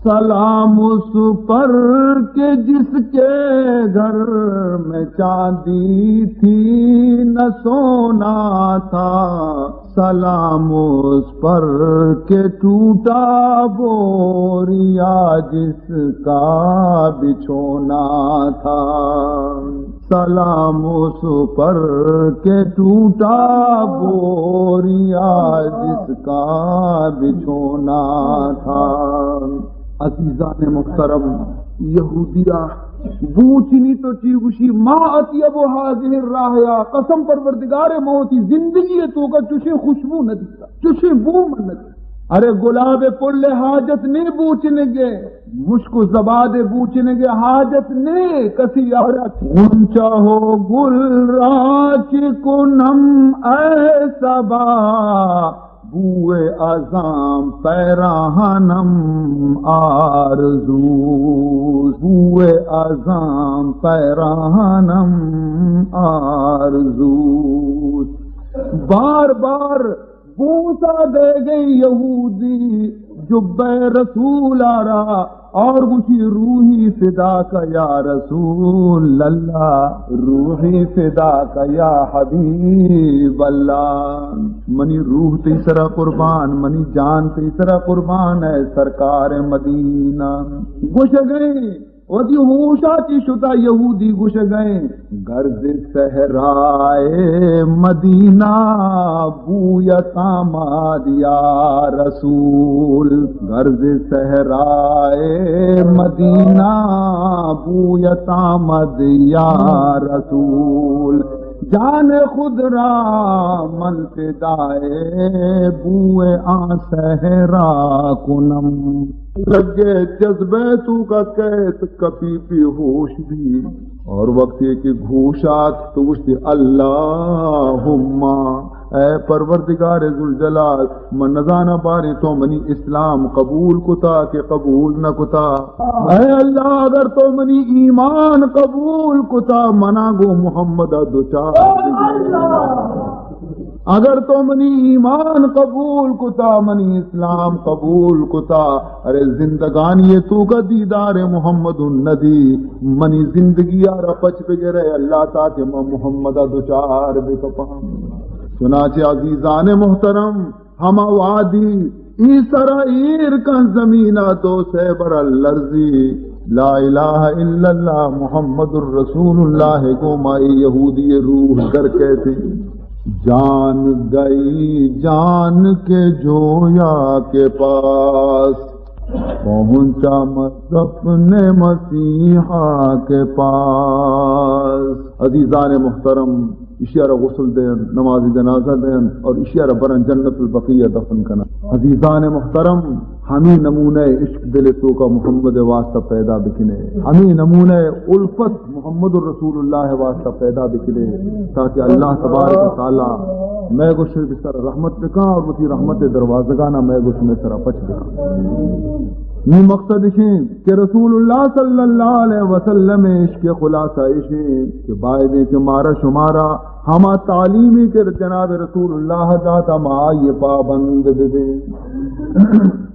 سلام اس پر کہ جس کے گھر میں چاندی تھی نہ سونا تھا، سلام اس پر کہ ٹوٹا بوریا جس کا بچھونا تھا۔ سلام اس پر کہ ٹوٹا بوریا جس کا بچھونا تھا۔ عزیزان محترم، یہودیا بوچنی تو چی گوشی، ما اطیب هذه الراحة، قسم پروردگار موتی زندگی تو کا چوشیں خوشبو نہ دیتا، چوشیں بو من نہ دیتا۔ ارے گلاب پل حاجت نے بوچنگے، مشک و زباد بوچنگے حاجت نے کسی عورت۔ غنچہ و گل را چه کنم ای صبا، بوی ازان پیراهنم آرزوست، بوی ازان پیراهنم آرزوست۔ بار بار بوسہ دئیگئے یہودی جبہ رسول ءَ را اور گوشی، روحی فداک یا رسول اللہ، روحی فداک یا حبیب اللہ۔ منی روح تئی سرا قربان، منی جان تئی سرا قربان، اے سرکار مدینہ۔ گوشگئے وتی ہوشا چی شتا، یہودی گوشگئے، گرز صحرائے مدینہ بویت آمد یا رسول، گرز صحرائے مدینہ بویت آمد یا رسول، جان خود را من فدائے بوئے آن صحرا کنم۔ لگے جذبہ توکا کئیت، کپی بے ہوش بی۔ اور وقتی کہ گوش آت تو گوشتی، اللہم، اے پروردگار ذوالجلال، من نزاناں باریں تو منی اسلام قبول کتا کہ قبول نہ کتا۔ اے اللہ، اگر تو منی ایمان قبول کتا، منا گوں محمد ءَ دوچار بگے۔ اگر تو منی ایمان قبول کتا، منی اسلام قبول کتا، ارے زندگانی توکا دیدار محمد ندی، منی زندگی ءَ را پچ بگر اے اللہ، تاکہ من محمد ءَ دوچار بکپاں۔ چنانچہ عزیزان محترم، ہما وہدی ای سرا ایر کن زمینا، دو سے برا لرزی، لا الہ الا اللہ محمد رسول اللہ گوما ای یہودی روح در کئیت۔ جان گئی جان کے جویا کے پاس، پہنچا میں اپنے مسیحا کے پاس۔ عزیزان محترم، ایشی ءَ را غسل دئینت، نماز جنازہ دئینت اور ایشی ءَ را برنت جنت البقیع دفن کننت۔ عزیزان محترم، ہمے نمونہ عشق دل ءِ توکا محمد ءِ واسطہ پیدا بکنے، ہمے نمونہ الفت محمد رسول اللہ ءِ واسطہ پیدا بکنے، تاکہ اللہ تبارک و تعالی مئے گوش ءِ سر رحمت بکاں اور وتی رحمت ءِ دروازگانا مئے گوش ءِ سر پچ بکاں۔ نی مقصد اش انت کہ رسول اللہ صلی اللہ علیہ وسلم ءِ عشق ءِ خلاصہ اش انت کہ باید انت کہ مارا شمارا ہما تعلیمی کہ جناب رسول اللہ داتا، ما آئی پابند ببیں۔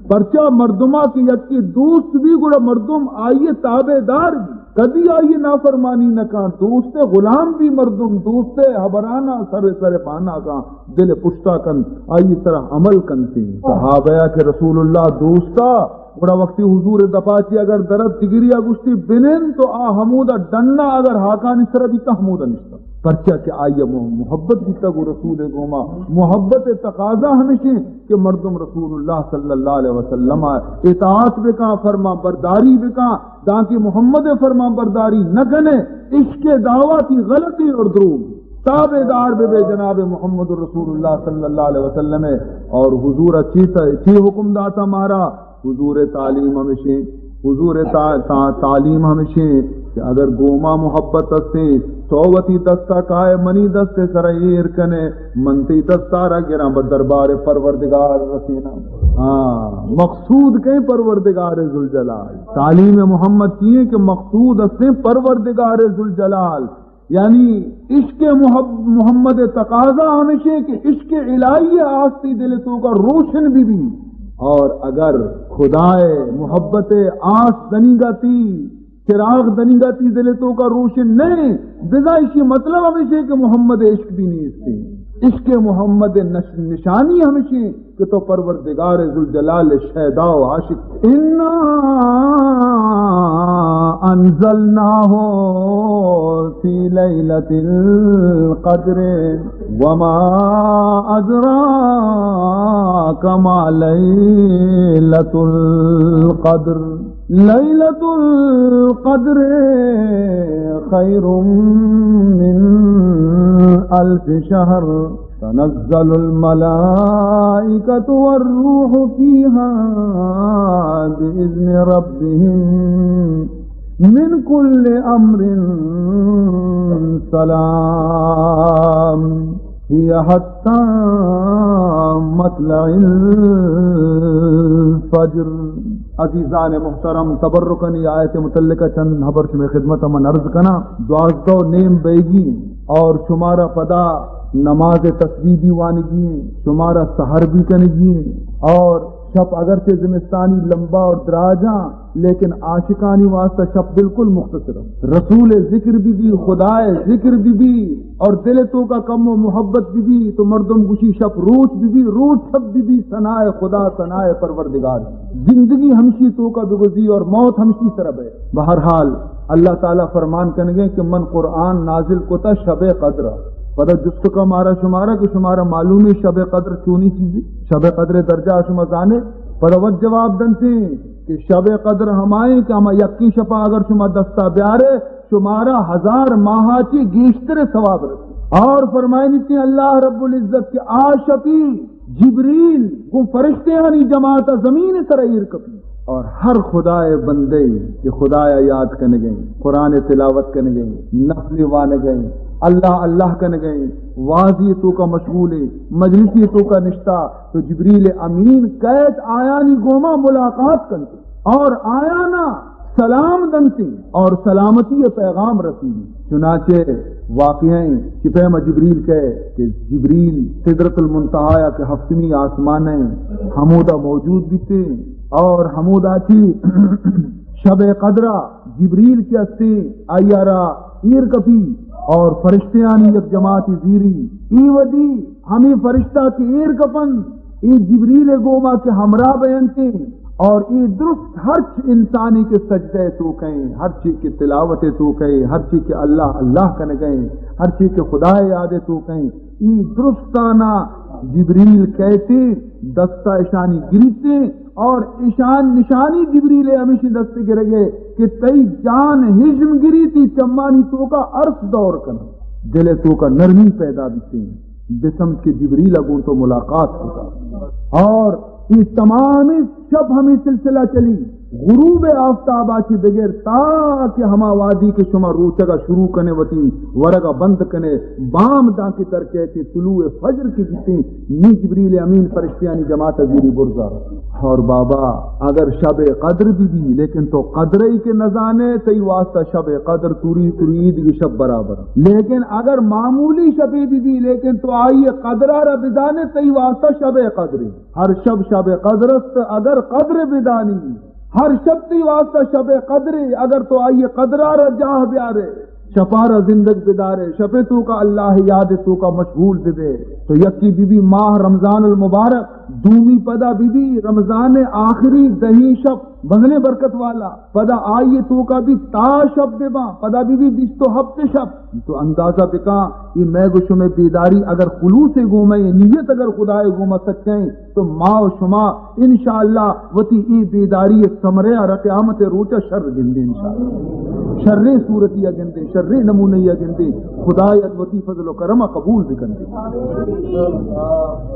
پرچا مردما کہ یکی دوست بی، گڑا مردم آئی تابعدار بی، کدی آئی نافرمانی نہ کن۔ دوست غلام بی مردم، دوست ہبرانا سر سر پانا کن، دل پشتا کن، آئی طرح عمل کنتے۔ صحابہ کہ رسول اللہ دوستا، گڑا وقتی حضور دپا چی اگر درت دگریا گوشتی بنند تو آ ہمودا ڈنا اگر ہاکانی سرا بیتا ہمودا نشتا۔ پرچا کہ آئی مح-، محبت بیتا گو رسول گوما، محبت تقاضا ہمشی کہ مردم رسول اللہ صلی اللہ علیہ وسلم اطاعت بکاں، فرمان برداری بکاں، دانکہ محمد فرمان برداری نہ کنے، عشق دعویٰ تی غلطی اور دروگ۔ تابعدار ببے جناب محمد رسول اللہ صلی اللہ علیہ وسلم اور حضور چی تا-، چی حکم داتا مارا؟ حضور تعلیم ہمشیں، حضور تا-، تا-، تعلیم ہمشیں کہ اگر گوما محبت استیں، تو وتی دستا کائے، منی دست سر ایر کنے، من تی دستا را گراں، بہ دربار پروردگار رسیناں۔ ہاں، مقصود کئے؟ پروردگار ذوالجلال۔ تعلیم محمد چیئے کہ مقصود استیں پروردگار ذوالجلال۔ یعنی عشق محب-، محمد تقاضا ہمیشیں کہ عشق الہی آستی دل توکا روشن بی بی، اور اگر خدائے محبت آس دنیگا تی چراغ دنیگا تی دل توکا روشن نئے، بزاں اشی مطلب ہمیشیں کہ محمد عشق بی نیستیں۔ عشق محمد نش-، نشانی ہمیشیں کہ تو پروردگار ذوالجلال شیدا و عاشق۔ انا انزلناه في ليلة القدر وما ادراك ما ليلة القدر۔ ليلة القدر خير من ألف شهر، تنزل الملائكة والروح فيها بإذن ربهم من كل أمر، سلام هي حتى مطلع الفجر۔ عزیزان محترم، تبرکاً ای آیت متعلقہ چند ہبر شمے خدمت من عرض کناں۔ دوازدہ و نیم بیگی اور شمارا پدا نماز تسبیح بھی وانگی ہیں، شمارا سحر بھی کنگی ہیں، اور شپ اگرچہ زمستانی لمبا اور دراجاں، لیکن عاشقانی واسطہ شپ بالکل مختصر ہے۔ رسول ذکر بی بی، خدائے ذکر بی بی، اور دل توکا کم و محبت بی بی، تو مردم گوشی شپ روچ بی بی، روچ شپ بی بی، ثنائے خدا، ثنائے پروردگار۔ زندگی ہمشی توکا بگوزی اور موت ہمشی سر بے۔ بہرحال، اللہ تعالی فرمان کنگے کہ من قرآن نازل کتا شب قدر۔ پدا جست کا مارا شمارا کہ شمارا معلوم ہے شب قدر چونی چیزی؟ شب قدر درجہ شما زانے؟ پدا وت جواب دنتے کہ شب قدر ہمائیں کہ ہما یکی شپا اگر شما دستا بیارے، شمارا ہزار ماہا چی گیشتر ثواب رسی۔ اور فرمائنی تی اللہ رب العزت کہ آ شپی جبریل گوں فرشتیانی جماعت زمین سر ایر کپی۔ اور ہر خدائے بندے کہ خدایا یاد کنگے، قرآن تلاوت کنگے، نفل وانگے، اللہ اللہ کنگے، وازی توکا مشغولے، مجلسی توکا نشتا، تو جبریل امین کئیت آیانی گوما ملاقات کنتے اور آیانا سلام دنتے اور سلامتی پیغام رسی۔ چنانچہ واقعہ ہیں کہ پیما جبریل کئے کہ جبریل سدرۃ المنتہا یا کہ ہفتمی آسمان ہیں، ہمودا موجود بیتے اور ہمودا چی شب قدرہ جبریل کہ استے آئی را ایر کپی اور فرشتیانی یک جماعتی زیری۔ ای ودی ہمیں فرشتہ کہ ایر کپن، ای جبریل گوما کہ ہمراہ بینتے اور ای درست ہرچ انسانی کہ سجدہ تو کہیں، ہرچی کہ تلاوت تو کہیں، ہرچی کہ اللہ اللہ کنگیں، ہرچی کہ خدا یاد تو کہیں، ای درستانا جبریل کہتے دستا اشانی گریتے اور اشان نشانی جبریل ہمیشی دست گرگے کہ تئی جان ہجم گری، تی چمانی توکا ارس دور کن، دل توکا نرمی پیدا بیتے۔ بسمجھ کہ جبریل گوں تو ملاقات کتا۔ اور ای تمام شب ہمیں سلسلہ چلی، غروب آفتاب آچی بگر تا کہ ہما وادی کہ شما روچگا شروع کنے وتی ورگا بند کنے، بام داں کہ در کہتے طلوع فجر کے بیتے، نی جبریل امین فرشتیانی جماعت زیری برزا۔ اور بابا، اگر شب قدر بھی بھی، لیکن تو قدرے کہ نزانے، تئی واسطہ شب قدر توری، توری عید کی شب برابر۔ لیکن اگر معمولی شبے بھی بھی، لیکن تو آئی قدرہ را بزانے، تئی واسطہ شب قدرے۔ ہر شب شب قدر است، اگر قدر بدانی۔ ہر شب تئی واسطہ شب قدرے، اگر تو آئی قدرہ را جاہ بیارے۔ شپا را زندگ بدارے، شپ توکا اللہ یاد توکا مشغول ببے۔ تو یکی بی بی ماہ رمضان المبارک، دومی پدا بی بی رمضان آخری دہیں شپ، بزنے برکت والا، پدا آئی توکا بھی تا شپ ببا، پدا بی بی بیست و ہفت شپ۔ تو اندازہ بکا، یہ میں گو شمے بیداری اگر خلوص گوما، یہ نیت اگر خدائے گوما سچیں، تو ما و شما انشاءاللہ وتی ای بیداری ثمرہ را قیامت روچا شر گندے انشاءاللہ۔ شریں صورتی گندے، شریں نمونہ گندے۔ خدای وتی فضل و کرم قبول بکندے۔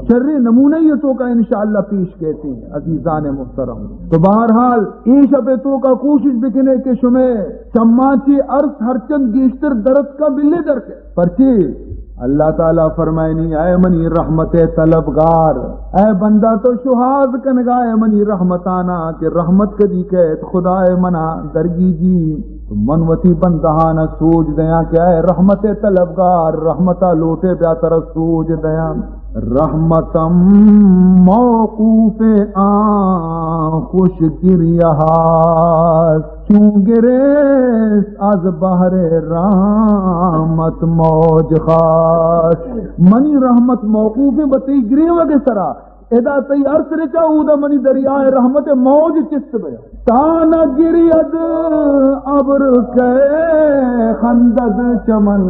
شریں نمونہ ءِ توکا انشاءاللہ پیش کیتے ہیں، عزیزان محترم۔ تو بہرحال، اے شپ ءِ توکا کوشش بکنے کہ شمے چماں چی ارس ہرچند گیشتر درتکا بلے درکے۔ پرچے؟ اللہ تعالیٰ فرمائنی، اے منی رحمت ءِ طلبگار، اے بندہ تو شوہاز کنگا ئے منی رحمتانا کہ رحمت کدی کیت خدائے منا درگیجی۔ تو من وتی بندہانا سوج دیاں کہ اے رحمت ءِ طلبگار، رحمتا لوٹے، بیا ترا سوج دیاں۔ رحمتم موقوف آں خوش گریہ ہاست، چون گریست از بحر رحمت موج خاست۔ منی رحمت موقوف بہ تئی گریوگ ءِ سرا، ادا تئی ارس رچا، اودا منی دریائے رحمت ءِ موج چست بیا۔ تا نہ گریئد ابر کہ خندد چمن،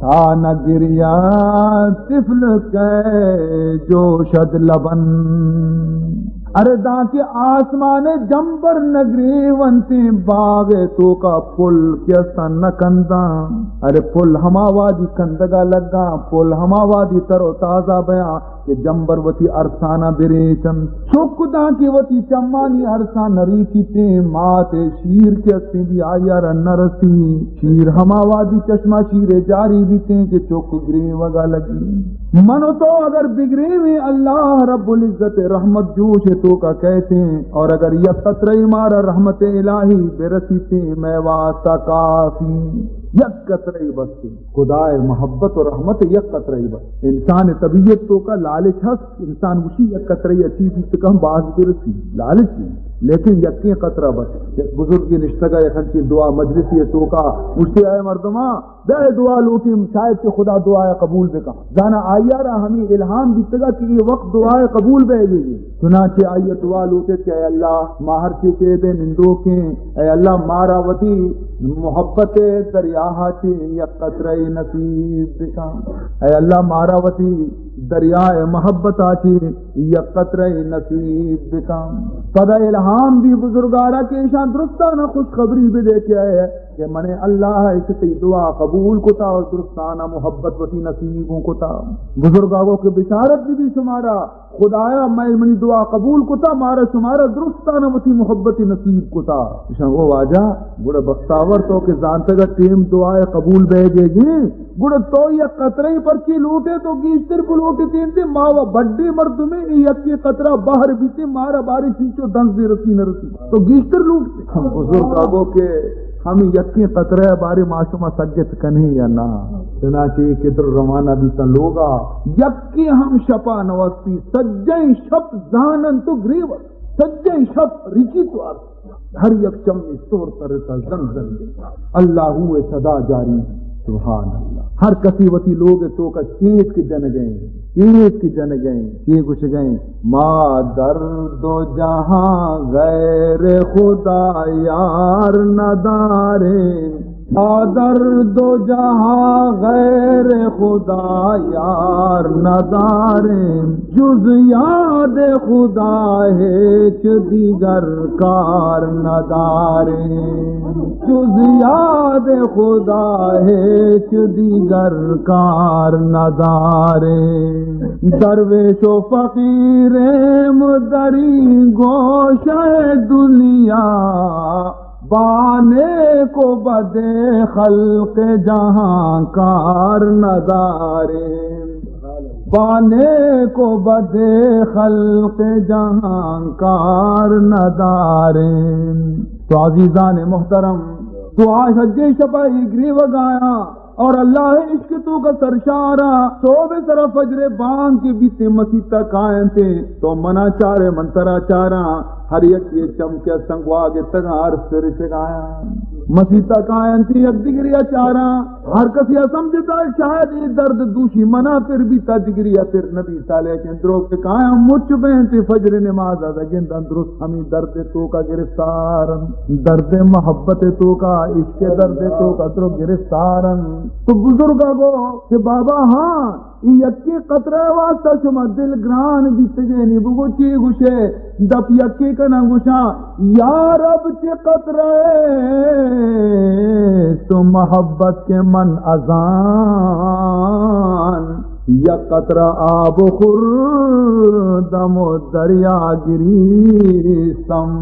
تا نہ گریئد طفل کہ جوشد لبن۔ ارے دانکہ آسمان ءِ جمبر نہ گریونتیں، باغ ءِ توکا پل کہ استاں نہ کنداں۔ ارے پل ہما وہدی کندگا لگاں، پل ہما وہدی تر و تازہ بیاں کہ جمبر وتی ارسانا بریچنت۔ چک دانکہ وتی چمانی ارساں نہ ریچیتیں، مات ءِ شیر کہ استیں بی آئی ءَ را نہ رسی۔ شیر ہما وہدی چشما شیر ءِ جاری بیتیں کہ چک گریوگا لگی۔ من و تو اگر بگریویں، اللہ رب العزت ءِ رحمت جوش ءِ توکا کیتیں، اور اگر یک قطرہ مارا رحمت الہی برسیتیں، مئے واسطہ کافی یک قطرہ بس۔ خدائے محبت و رحمت یک قطرہ بس۔ انسان ءِ طبیعت توکا لالچ ہست، انسان گوشی یک قطرہ اچی بیت کم باز برسی، لالچ ہی۔ لیکن یکیں قطرہ بس۔ یک بزرگے نشتگا یک انچیں دعا مجلسی توکا، گوشتی، اے مردماں، بیا دعا لوٹیں، شاید کہ خدا دعا قبول بکا۔ زانا آئی ءَ را ہمیں الہام بیتگا کہ یہ وقت دعا قبول بہ گئی۔ چنانچہ آئی ءَ دعا لوٹت کہ اے اللہ، ما ہر چی کہ دے نندوکیں، اے اللہ، مارا وتی محبت ءِ دریاہ چی یک قطرہ نصیب بکن۔ اے اللہ، مارا وتی دریائے محبت چی یک قطرہ نصیب بکن۔ پدا الہام بی بزرگارا کہ ایشاں درستانا خوشخبری بدے کہ اے کہ من اللہ، ایش تئی دعا قبول کتا اور درستانا محبت وتی نصیبوں کتا۔ بزرگا گو کہ بشارت بی بی شمارا، خدایا، مئے منی دعا قبول کتا، مارا شمارا درستانا وتی محبت نصیب کتا۔ ایشاں گو واجہ، گڑا بختاور تو کہ زانتگا ٹیم دعا قبول بہ گئے گی، گڑا تو یک قطرہ پرچی لوٹے؟ تو گیشتر بلوٹتیں، ما و بڈے مردمے، اے یکے قطرہ بہر بیتے، مارا بارے چیچو دنز رسی نہ رسی، تو گیشتر لوٹتے۔ بزرگا گو کہ ہمیں یکیں قطرہ بارے ما شما سگت کنیں یا نا؟ چنانچہ اے قدر روانہ بیتاں لوگا، یکے ہم شپا نوستی، سجیں شپ زانن تو گریوت، سجیں شپ رچی تو ارس۔ ہر یک چمی سہر ترتا زن زن دے۔ اللہ ہوئے صدا جاری۔ سبحان اللہ۔ ہر کسی وتی لوگ توکا چیت کے جن گئے، چیت کے جن گئے، چی گوش گئے، ما در دو جہاں غیر خدا یار نداریں۔ ما در دو جہاں غیر خدا یار نداریں، جز یاد خدا ہیچ دیگر کار نداریں، جز یاد خدا ہیچ دیگر کار نداریں۔ درویش و فقیریں در این گوشہ دنیا، با نیک و بد خلق جہاں کار نداریں، با نیک و بد خلق جہاں کار نداریں۔ تو عزیزان محترم، دعا سجے شپا ای گریوگایا۔ اور اللہ عشق توکا سرشارا، صبح سرا فجر بانگ کے بیتے مسیتا کائنتے، تو منا چارے من ترا چاراں، ہر یک یہ چمکے سنگواگ تگا ارس پر چگایا۔ مسیتا کائنتے یک دگریا چاراں، ہر کسی سمجھتا شاید یہ درد دوشی منا پر بیتا، دگریا پر نبیتا، لیکن درو کے کایا مچ بینتے فجر نماز آ گندن درست ہمیں درد توکا گرفتار، درد محبت توکا، عشق درد توکا درو گرفتار۔ تو بزرگا گو کہ بابا ہاں، ای یکی قطرہ واسطہ شما دل گران بیتگے، نی بگو چی گوشے، دپ یکی کنا گوشا، یا رب چی قطرہ تو محبت کے من ازان یک قطرہ آب خوردم و دریا گریستم۔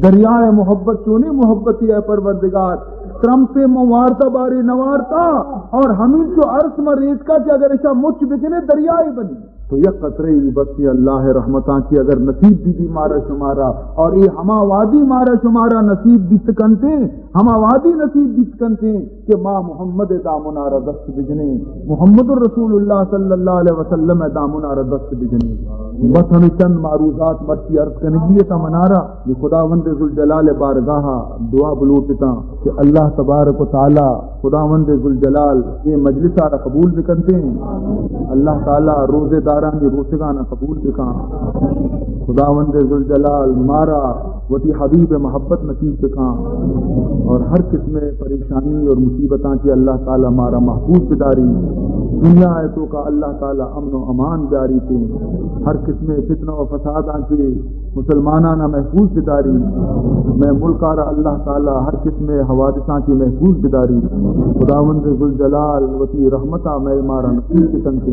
دریائے محبت، چونیں محبتے اے پروردگار، ترمپے من وارتا بارے نہ وارتا، اور ہمینچو ارس من ریتکا کہ اگر اشا مچ بکنے دریائے بنی۔ تو یک قطرہ ای بس اللہ رحمتاں چی اگر نصیب بی بی مارا شمارا، اور اے ہما وادی مارا شمارا نصیب بیت کنتے، ہما وادی نصیب بیت کنتے کہ ما محمد دامنا را دست بجنیں، محمد رسول اللہ صلی اللہ علیہ وسلم دامنا را دست بجنیں۔ بس ہمیں چند معروضات مرچی عرض کنگی تا منارا۔ نی خداوند ذوالجلال بارگاہا دعا بلوٹتاں کہ اللہ تبارک و تعالی، خداوند ذوالجلال اے مجلسا را قبول بکنتیں۔ اللہ تعالی روزے دارانی روزگانا قبول بکاں۔ خداوند ذوالجلال مارا وتی حبیب محبت نصیب بکاں اور ہر قسم پریشانی اور مصیبتاں چی اللہ تعالی مارا محفوظ بداری۔ دنیا ء توکا اللہ تعالی امن و امان بیاری تے۔ ہر قسم فتنہ و فساداں چی مسلمانانا محفوظ بداری۔ مئے ملک آرا اللہ تعالی ہر قسم حوادثاں چی محفوظ بداری۔ خداوند ذوالجلال وتی رحمتا مئے مارا نصیب بکنتے۔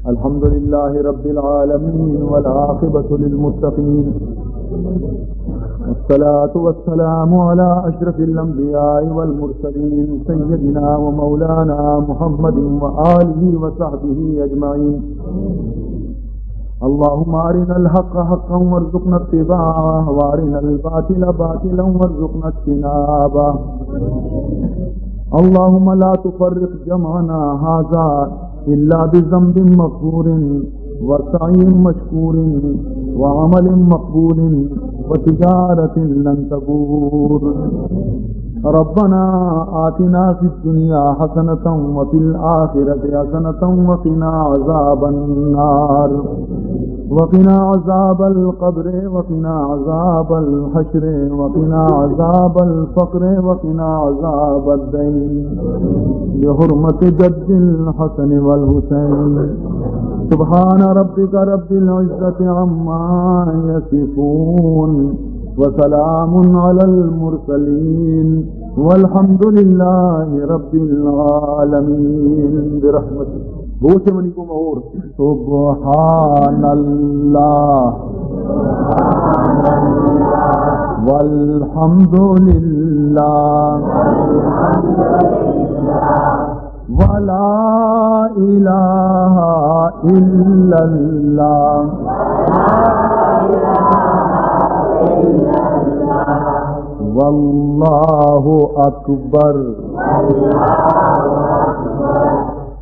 الحمد لله رب العالمين والعاقبة للمتقين والصلاة والسلام على أشرف الأنبياء والمرسلين سيدنا ومولانا محمد وآله وصحبه أجمعين. اللهم أرنا الحق حقا وارزقنا اتباعه، وأرنا الباطل باطلا وارزقنا اجتنابه. اللهم لا تفرق جمعنا هذا إلا بذنب مغفور، وسعي مشكور، وعمل مقبول، وتجارة لن تبور. ربنا آتنا في الدنيا حسنة وفي الآخرة حسنة وقنا عذاب النار. وقنا عذاب القبر وقنا عذاب الحشر وقنا عذاب الفقر وقنا عذاب الدين بحرمة جد الحسن والحسين. سبحان ربك رب العزة عما يصفون وسلام على المرسلين والحمد لله رب العالمين برحمتك. گوش منی کو مہور۔ سبحان الله والحمد لله ولا إله إلا الله والله أكبر.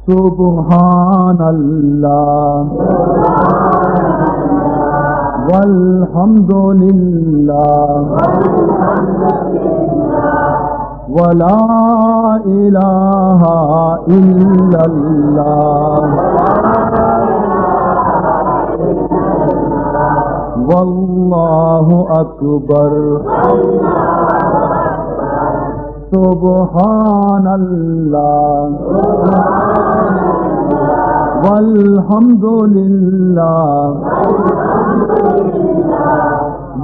سبحان الله والحمد لله ولا إله إلا الله والله أكبر. سبحان الله والحمد لله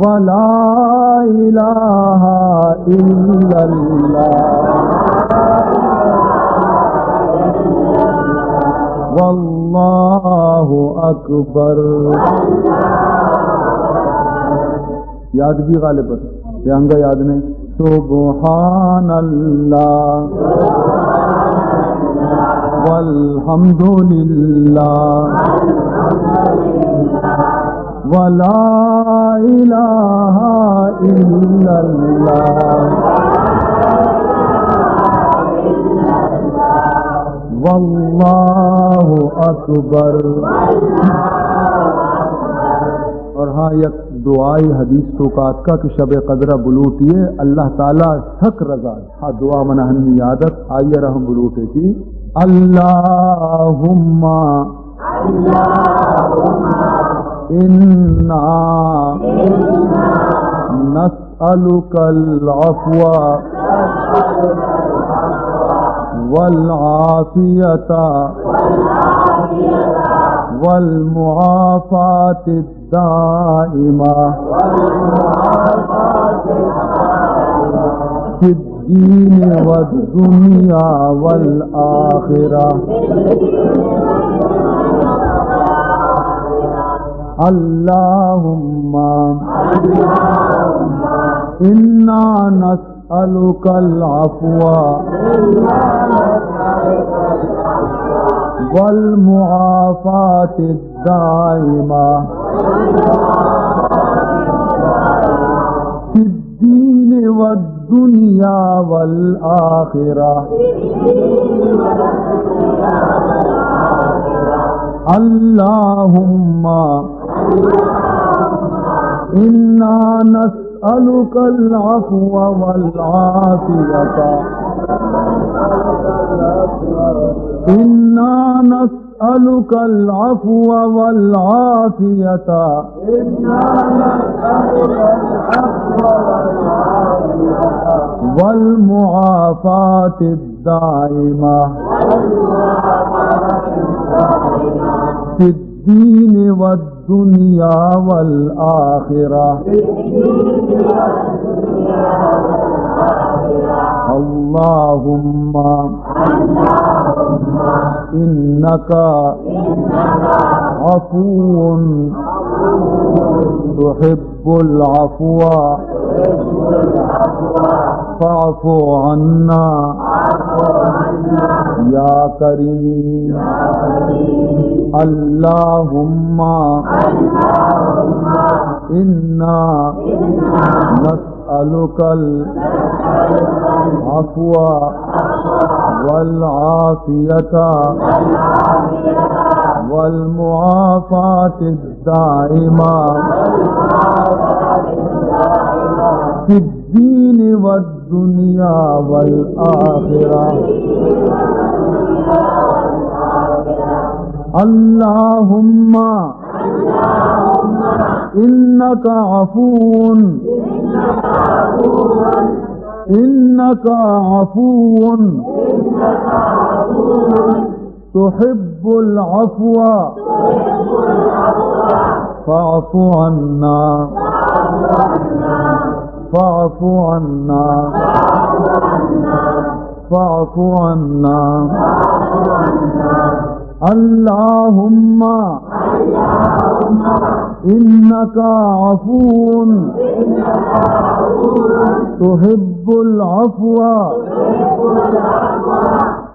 ولا إله إلا الله والله أكبر. یاد بی غالبا، یا انگا یاد نہ ایں۔ سبحان الله والحمد لله ولا إله إلا الله والله أكبر. اور ہاں، یک دعائے حدیث توکا آتکا کہ شب قدر بلوٹیے، اللہ تعالی سک رضا۔ ہاں، دعا منا ہنی یاد ات، آئی ء را ہم بلوٹے کہ اللهم إنا نسألك العفو والعافية والمعافاة الدائمة في الدين والدنيا والآخرة. اللهم إنا نسألك العفو والمعافاة الدائمة في الدين والدنيا والآخرة. اللهم إنا نسألك العفو والعافية. إنا نسألك العفو والعافية. والمعافاة الدائمة في الدين والدنيا والآخرة. اللهم إنك عفو تحب العفو فاعف عنا يا كريم. اللهم إنا نسألك العفو والعافية والمعافاة الدائمة في الدين والدنيا والآخرة. اللهم إنك عفو، إنك عفو تحب العفو فاعف عنا، فاعف عنا، فاعف عنا. اللهم إنك عفو تحب العفو